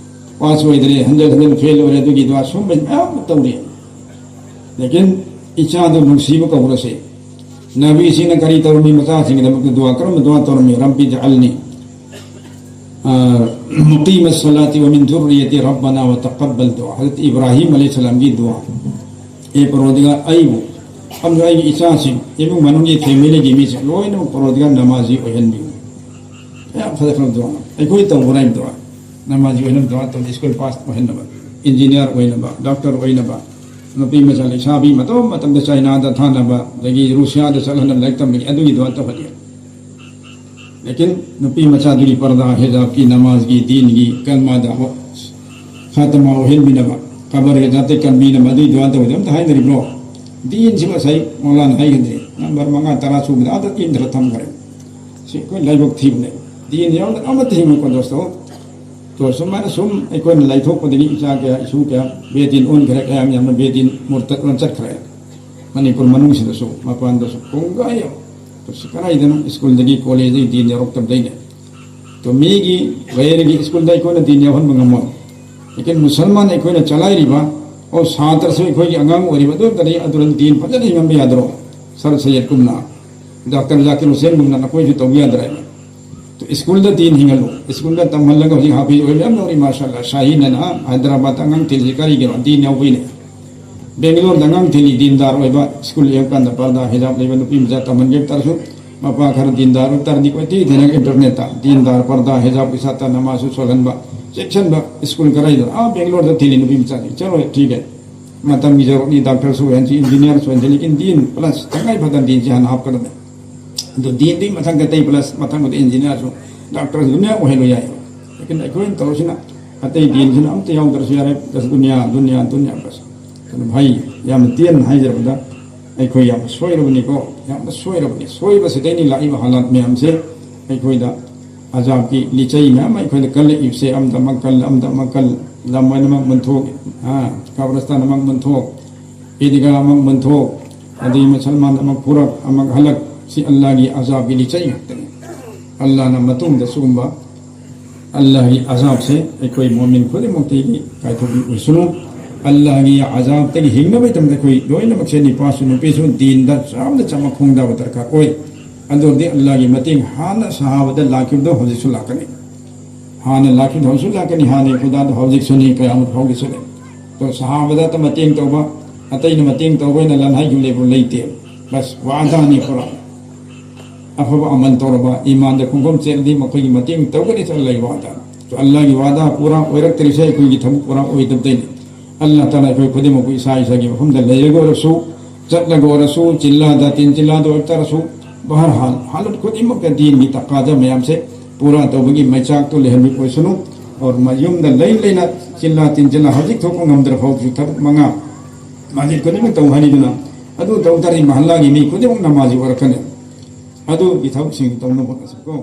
ꯄꯥꯁ ꯑꯣꯏꯗ꯭ꯔꯦ, ꯍꯟꯖꯟ ꯍꯟꯖꯟ ꯐꯦꯜ ꯑꯣꯏꯔꯦ, ꯑꯗꯨꯒꯤ ꯗꯨꯋꯥ ꯁꯨꯝꯕ ꯃꯌꯥꯝ ꯑꯃ ꯇꯧꯔꯤ꯫ ꯂꯦꯀꯤꯟ ꯏꯆꯥꯗꯨ ꯅꯨꯡꯁꯤꯕ ꯀꯧꯔꯁꯦ꯫ ꯅꯕꯤꯁꯤꯡꯅ ꯀꯔꯤ ꯇꯧꯔꯝꯃꯤ? ꯃꯆꯥꯁꯤꯡꯒꯤꯗꯃꯛꯇ ꯗꯨꯋꯥ ꯀꯔꯝꯕ ꯗꯨꯋꯥ ꯇꯧꯔꯝꯃꯤ? "ꯔꯕꯤ ꯖꯑꯜꯅꯤ, ꯑ, ꯃꯨꯀꯤꯃ ꯁꯂꯥꯇꯤ ꯋꯥ ꯃꯤꯟ ꯖꯨꯔꯔꯤꯌꯇꯤ ꯔꯕꯅꯥ ꯋꯥ ꯇꯀꯕꯜ ꯗꯨꯋꯥ"꯫ ꯍꯖꯔꯠ ꯏꯕ꯭ꯔꯥꯍꯤꯝ ꯑꯂꯩꯍꯤꯁꯁꯂꯥꯝꯒꯤ ꯗꯨꯋꯥ꯫ "ꯑꯦ ꯄꯔꯣꯗꯤꯒꯥꯔ, ꯑꯩꯕꯨ ꯑꯃꯁꯨꯡ ꯑꯩꯒꯤ ꯏꯆꯥꯁꯤꯡ, ꯏꯃꯨꯡ ꯃꯅꯨꯡꯒꯤ ꯐꯦꯃꯤꯂꯤꯒꯤ ꯃꯤꯁꯤꯡ ꯂꯣꯏꯅꯃꯛ ꯄꯔꯣꯗꯤꯒꯥꯔ ꯅꯃꯥꯖꯤ ꯑꯣꯏꯍꯟꯕꯤꯌꯨ"꯫ ꯌꯥꯝ ꯐꯖꯈ꯭ꯔꯕ ꯗꯨꯋꯥ꯫ ꯑꯩꯈꯣꯏ ꯇꯧꯕ꯭ꯔꯥ ꯍꯥꯏꯕ ꯗꯨꯋꯥ? ꯅꯃꯥꯖꯤ ꯑꯣꯏꯍꯟꯅꯕ ꯗꯨꯋꯥ ꯇꯧ, ꯁ꯭ꯀꯨꯜ ꯄꯥꯁ ꯑꯣꯏꯍꯟꯅꯕ, ꯏꯟꯖꯤꯅꯤꯌꯥꯔ ꯑꯣꯏꯅꯕ, ꯗꯣꯛꯇꯔ ꯑꯣꯏꯅꯕ, ꯅꯨꯄꯤ ꯃꯆꯥ ꯂꯩꯁꯥꯕꯤ ꯃꯇꯝ ꯃꯇꯝꯗ ꯆꯥꯏꯅꯥꯗ ꯊꯥꯅꯕ, ꯑꯗꯒꯤ ꯔꯨꯁꯤꯌꯥꯗ ꯆꯠꯍꯟꯅꯕ ꯂꯥꯏꯔꯤꯛ ꯇꯝꯕꯒꯤ ꯑꯗꯨꯒꯤ ꯗꯨꯋꯥ ꯇꯧꯍꯜꯂꯤ꯫ ꯂꯦꯀꯤꯟ ꯅꯨꯄꯤ ꯃꯆꯥꯗꯨꯒꯤ ꯄꯔꯗꯥ, ꯍꯤꯖꯥꯕꯀꯤ, ꯅꯃꯥꯖꯒꯤ, ꯗꯤꯟꯒꯤ, ꯀꯜꯃꯥꯗ ꯍꯣ-, ꯈꯥꯇꯃꯥ ꯑꯣꯏꯍꯟꯕꯤꯅꯕ, ꯀꯕꯔ ꯍꯤꯖꯥꯕꯇ ꯀꯟꯕꯤꯅꯕ, ꯑꯗꯨꯒꯤ ꯗꯨꯋꯥ ꯇꯧꯕꯗ ꯑꯝꯇ ꯍꯥꯏꯅꯔꯤꯕ꯭ꯔꯣ? ꯗꯤꯟꯁꯤ ꯉꯁꯥꯏ ꯃꯧꯂꯥꯅ ꯍꯥꯏꯒꯗ꯭ꯔꯦ, ꯅꯝꯕꯔ ꯃꯉꯥ, ꯇꯔꯥ ꯁꯨꯕꯗ ꯑꯥꯗ ꯏꯟꯗ꯭ꯔ ꯊꯝꯈ꯭ꯔꯦ꯫ ꯁꯤ ꯑꯩꯈꯣꯏ ꯂꯥꯏꯕꯛ ꯊꯤꯕꯅꯦ꯫ ꯗꯤꯟ ꯌꯥꯎꯗꯅ ꯑꯃꯠꯇ ꯍꯤꯡꯉꯣꯏꯀꯣ ꯗꯣꯁꯇꯣ꯫ ꯇꯣ ꯁꯨꯃꯥꯏꯅ ꯁꯨꯝ ꯑꯩꯈꯣꯏꯅ ꯂꯥꯏꯊꯣꯛꯄꯗꯒꯤ ꯏꯆꯥ ꯀꯌꯥ, ꯏꯁꯨ ꯀꯌꯥ ꯕꯦꯗꯤꯟ ꯑꯣꯟꯈ꯭ꯔꯦ, ꯀꯌꯥꯝ ꯌꯥꯝꯅ ꯕꯦꯗꯤꯟ ꯃꯨꯔꯇꯠ ꯑꯣꯟ ꯆꯠꯈ꯭ꯔꯦ꯫ ꯃꯅꯤꯄꯨꯔ ꯃꯅꯨꯡꯁꯤꯗꯁꯨ, ꯃꯄꯥꯟꯗꯁꯨ ꯄꯨꯡꯒꯥꯏ ꯑꯃ꯫ ꯇꯣ ꯁꯤ ꯀꯗꯥꯏꯗꯅꯣ? ꯁ꯭ꯀꯨꯜꯗꯒꯤ, ꯀꯣꯂꯦꯖꯇꯒꯤ ꯗꯤꯟ ꯌꯥꯎꯔꯛꯇꯕꯗꯩꯅꯦ꯫ ꯇꯣ ꯃꯤꯒꯤ ꯒꯩꯔꯒꯤ ꯁ꯭ꯀꯨꯜꯗ ꯑꯩꯈꯣꯏꯅ ꯗꯤꯟ ꯌꯥꯎꯍꯟꯕ ꯉꯝꯃꯣꯏ꯫ ꯂꯦꯀꯤꯟ ꯃꯨꯁꯜꯃꯥꯟ ꯑꯩꯈꯣꯏꯅ ꯆꯂꯥꯏꯔꯤꯕ, ꯑꯣ, ꯁꯥꯇ꯭ꯔꯁꯨ ꯑꯩꯈꯣꯏꯒꯤ ꯑꯉꯥꯡ ꯑꯣꯏꯔꯤꯕ, ꯑꯗꯨ ꯑꯣꯏꯔꯒꯗꯤ ꯑꯗꯨꯅ ꯗꯤꯟ ꯐꯖꯅ ꯍꯤꯡꯍꯟꯕ ꯌꯥꯗ꯭ꯔꯣ? ꯁꯔ ꯁꯩꯌꯗꯀꯨꯝꯅ, ꯗꯥꯛꯇꯔ ꯖꯥꯀꯤꯔ ꯍꯨꯁꯦꯟꯒꯨꯝꯅ ꯅꯈꯣꯏꯁꯨ ꯇꯧꯕ ꯌꯥꯗ꯭ꯔꯦ? ꯇꯣ ꯁ꯭ꯀꯨꯜꯗ ꯗꯤꯟ ꯍꯤꯡꯍꯜꯂꯨ꯫ ꯁ꯭ꯀꯨꯜꯗ ꯇꯝꯍꯜꯂꯒ ꯍꯧꯖꯤꯛ ꯍꯥꯐꯤꯖ ꯑꯣꯏꯕ ꯌꯥꯝ ꯌꯥꯎꯔꯤ, ꯃꯥꯁꯥ ꯑꯜꯂꯥ꯫ ꯁꯥꯍꯤꯅ ꯅꯍꯥꯟ ꯍꯥꯏꯗ꯭ꯔꯕꯥꯗꯇ ꯑꯉꯥꯡ ꯊꯤꯜꯂꯤꯁꯤ ꯀꯔꯤꯒꯤꯅꯣ? ꯗꯤꯟ ꯌꯥꯎꯕꯩꯅꯦ꯫ ꯕꯦꯡꯒꯂꯣꯔꯗ ꯑꯉꯥꯡ ꯊꯤꯜꯂꯤ, ꯗꯤꯟꯗꯥꯔ ꯑꯣꯏꯕ, ꯁ꯭ꯀꯨꯜ ꯌꯧꯔꯀꯥꯟꯗ ꯄꯔꯗꯥ ꯍꯤꯖꯥꯕ ꯂꯩꯕ ꯅꯨꯄꯤ ꯃꯆꯥ ꯇꯝꯍꯟꯒꯦ ꯇꯥꯔꯁꯨ, ꯃꯄꯥ ꯈꯔ ꯗꯤꯟꯗꯥꯔ ꯑꯣꯏꯕ ꯇꯥꯔꯗꯤ ꯀꯣꯏꯊꯤ ꯊꯤꯅꯒ ꯏꯟꯇꯔꯅꯦꯠꯇ ꯗꯤꯟꯗꯥꯔ, ꯄꯔꯗꯥ, ꯍꯤꯖꯥꯕꯀꯤ ꯁꯥꯇ꯭ꯔ ꯅꯃꯥꯖꯁꯨ ꯁꯣꯜꯍꯟꯕ, ꯆꯦꯛꯁꯤꯟꯕ ꯁ꯭ꯀꯨꯜ ꯈꯔ ꯂꯩꯗꯅ, ꯑꯥ ꯕꯦꯡꯒꯂꯣꯔꯗ ꯊꯤꯜꯂꯤ ꯅꯨꯄꯤ ꯃꯆꯥꯁꯤꯡ꯫ ꯆꯠꯂꯣꯏ, ꯊꯤꯒꯦ꯫ ꯃꯇꯝꯒꯤ ꯖꯔꯨꯔꯠꯅꯤ, ꯗꯥꯛꯇꯔꯁꯨ ꯑꯣꯏꯍꯟꯁꯤ, ꯏꯟꯖꯤꯅꯤꯌꯥꯔꯁꯨ ꯑꯣꯏꯍꯟꯁꯤ, ꯂꯦꯀꯤꯟ ꯗꯤꯟ ꯄ꯭ꯂꯁ ꯇꯉꯥꯏ ꯐꯗꯅ ꯗꯤꯟꯁꯤ ꯍꯥꯟꯅ ꯍꯥꯞꯀꯗꯕꯅꯤ꯫ ꯑꯗꯨ ꯗꯤꯟꯗꯨꯒꯤ ꯃꯊꯪꯗ ꯑꯇꯩ ꯄ꯭ꯂꯁ ꯃꯊꯪꯗ ꯏꯟꯖꯤꯅꯤꯌꯥꯔꯁꯨ, ꯗꯥꯛꯇꯔꯁꯨ ꯑꯗꯨꯝ ꯃꯌꯥꯝ ꯑꯣꯏꯍꯜꯂꯨ ꯌꯥꯏ꯫ ꯂꯦꯀꯤꯟ ꯑꯩꯈꯣꯏꯅ ꯇꯧꯔꯤꯁꯤꯅ ꯑꯇꯩ ꯗꯤꯟꯁꯤꯅ ꯑꯝꯇ ꯌꯥꯎꯗ꯭ꯔꯁꯨ ꯌꯥꯔꯦ, ꯕꯁ ꯗꯨꯅꯤꯌꯥ, ꯗꯨꯅꯤꯌꯥ, ꯗꯨꯅꯤꯌꯥ ꯕꯁ꯫ ꯑꯗꯨꯅ ꯐꯩ, ꯌꯥꯝꯅ ꯇꯦꯟꯅ ꯍꯥꯏꯖꯔꯕꯗ ꯑꯩꯈꯣꯏ ꯌꯥꯝꯅ ꯁꯣꯏꯔꯕꯅꯤꯀꯣ, ꯌꯥꯝꯅ ꯁꯣꯏꯔꯕꯅꯤ꯫ ꯁꯣꯏꯕꯁꯤꯗꯩꯅꯤ ꯂꯥꯛꯏꯕ ꯍꯥꯂꯥꯠ ꯃꯌꯥꯝꯁꯦ꯫ ꯑꯩꯈꯣꯏꯗ ꯑꯖꯥꯕꯀꯤ ꯂꯤꯆꯩ ꯃꯌꯥꯝ ꯑꯃ ꯑꯩꯈꯣꯏꯗ ꯀꯜꯂꯛꯏꯕꯁꯦ, ꯑꯃꯗ ꯑꯃ ꯀꯜ, ꯑꯃꯗ ꯑꯃ ꯀꯜ, ꯂꯝ ꯑꯣꯏꯅꯃꯛ ꯃꯨꯟꯊꯣꯛ, ꯍꯥ, ꯀꯕꯔꯁꯇꯥꯟ ꯑꯃ ꯃꯨꯟꯊꯣꯛ, ꯏꯗꯤꯒꯥ ꯑꯃ ꯃꯨꯟꯊꯣꯛ, ꯑꯗꯩ ꯃꯨꯁꯜꯃꯥꯟ ꯑꯃ ꯐꯨꯔꯛ, ꯑꯃ ꯍꯜꯂꯛ, ꯁꯤ ꯑꯜꯂꯥꯒꯤ ꯑꯖꯥꯕꯀꯤ ꯂꯤꯆꯩ ꯉꯥꯛꯇꯅꯤ꯫ ꯑꯜꯂꯥꯅ ꯃꯇꯨꯡꯗ ꯁꯤꯒꯨꯝꯕ ꯑꯜꯂꯥꯍꯒꯤ ꯑꯖꯥꯕꯁꯦ ꯑꯩꯈꯣꯏ ꯃꯣꯃꯤꯟ ꯈꯨꯗꯤꯡꯃꯛꯇꯒꯤ ꯀꯥꯏꯊꯣꯛꯄꯤ ꯑꯣꯏꯁꯅꯨ꯫ ꯑꯜꯂꯥꯍꯒꯤ ꯑꯖꯥꯕꯇꯒꯤ ꯍꯤꯡꯅꯕꯒꯤꯗꯃꯛꯇ ꯑꯩꯈꯣꯏ ꯂꯣꯏꯅꯃꯛꯁꯦ, ꯅꯨꯄꯥꯁꯨ ꯅꯨꯄꯤꯁꯨ, ꯗꯤꯟꯗ ꯆꯥꯝꯅ ꯆꯥꯝꯃ ꯈꯣꯡꯗꯥꯕ ꯗꯔꯀꯥꯔ ꯑꯣꯏ꯫ ꯑꯗꯨ ꯑꯣꯏꯔꯗꯤ ꯑꯜꯂꯥꯍꯒꯤ ꯃꯇꯦꯡ ꯍꯥꯟꯅ ꯁꯍꯥꯕꯗ ꯂꯥꯛꯈꯤꯕꯗꯣ ꯍꯧꯖꯤꯛꯁꯨ ꯂꯥꯛꯀꯅꯤ, ꯍꯥꯟꯅ ꯂꯥꯛꯈꯤꯕꯗꯣ ꯍꯧꯖꯤꯛꯁꯨ ꯂꯥꯛꯀꯅꯤ, ꯍꯥꯟꯅꯒꯤ ꯈꯨꯗꯥꯗꯣ ꯍꯧꯖꯤꯛꯁꯨꯅꯤ, ꯀꯌꯥꯃꯨꯛ ꯐꯥꯎꯒꯤꯁꯨꯅꯤ꯫ ꯑꯗꯣ ꯁꯍꯥꯕꯗ ꯃꯇꯦꯡ ꯇꯧꯕ, ꯑꯇꯩꯅ ꯃꯇꯦꯡ ꯇꯧꯕ ꯑꯣꯏꯅ ꯂꯟ ꯍꯥꯏꯈꯤꯕ ꯂꯩꯕ꯭ꯔꯣ? ꯂꯩꯇꯦ꯫ ꯕꯁ ꯋꯥꯗꯥꯅꯤ ꯄꯨꯔꯥ꯫ ꯑꯐꯕ ꯑꯃꯜ ꯇꯧꯔꯕ, ꯏꯃꯥꯟꯗ ꯈꯣꯡꯐꯝ ꯆꯦꯜꯂꯗꯤ ꯃꯈꯣꯏꯒꯤ ꯃꯇꯦꯡ ꯇꯧꯒꯅꯤ ꯆꯠꯂ ꯂꯩꯕ ꯋꯥꯗꯥ꯫ ꯑꯜꯂꯥꯍꯒꯤ ꯋꯥꯗꯥ ꯄꯨꯔꯥ ꯑꯣꯏꯔꯛꯇ꯭ꯔꯤꯁꯦ ꯑꯩꯈꯣꯏꯒꯤ ꯊꯕꯛ ꯄꯨꯔꯥ ꯑꯣꯏꯗꯕꯗꯩꯅꯤ꯫ ꯑꯜꯂꯥꯍ ꯇꯥꯂꯥ ꯑꯩꯈꯣꯏ ꯈꯨꯗꯤꯡꯃꯛꯄꯨ ꯏꯁꯥ ꯏꯁꯥꯒꯤ ꯃꯐꯝꯗ ꯂꯩꯔꯒ ꯑꯣꯏꯔꯁꯨ, ꯆꯠꯂꯒ ꯑꯣꯏꯔꯁꯨ, ꯆꯤꯜꯂꯥꯗ, ꯇꯤꯟ ꯆꯤꯜꯂꯥꯗ ꯑꯣꯏꯕ ꯇꯥꯔꯁꯨ, ꯕꯍꯔꯍꯥꯜ, ꯍꯥꯂꯠ ꯈꯨꯗꯤꯡꯃꯛꯇ ꯗꯤꯟꯒꯤ ꯇꯀꯥꯗꯥ ꯃꯌꯥꯝꯁꯦ ꯄꯨꯔꯥ ꯇꯧꯕꯒꯤ ꯃꯩꯆꯥꯛꯇꯨ ꯂꯩꯍꯟꯕꯤ ꯑꯣꯏꯁꯅꯨ꯫ ꯑꯣꯔ ꯃꯌꯨꯝꯗ ꯂꯩ ꯂꯩꯅ ꯆꯤꯜꯂꯥ ꯇꯤꯟ ꯆꯤꯜꯂꯥ ꯍꯧꯖꯤꯛ ꯊꯣꯛꯄ ꯉꯝꯗ꯭ꯔ ꯐꯥꯎꯁꯨ ꯊꯕꯛ ꯃꯉꯥ ꯃꯁꯖꯤꯗ ꯈꯨꯗꯤꯡꯃꯛ ꯇꯧ ꯍꯥꯏꯔꯤꯗꯨꯅ, ꯑꯗꯨ ꯇꯧ ꯇꯥꯔꯗꯤ ꯃꯍꯜꯂꯥꯒꯤ ꯃꯤ ꯈꯨꯗꯤꯡꯃꯛ ꯅꯃꯥꯖꯤ ꯑꯣꯏꯔꯛꯀꯅꯤ꯫ ꯑꯗꯨꯒꯤ ꯊꯕꯛꯁꯤꯡ ꯇꯧꯅꯕ ꯍꯣꯠꯅꯁꯤꯀꯣ꯫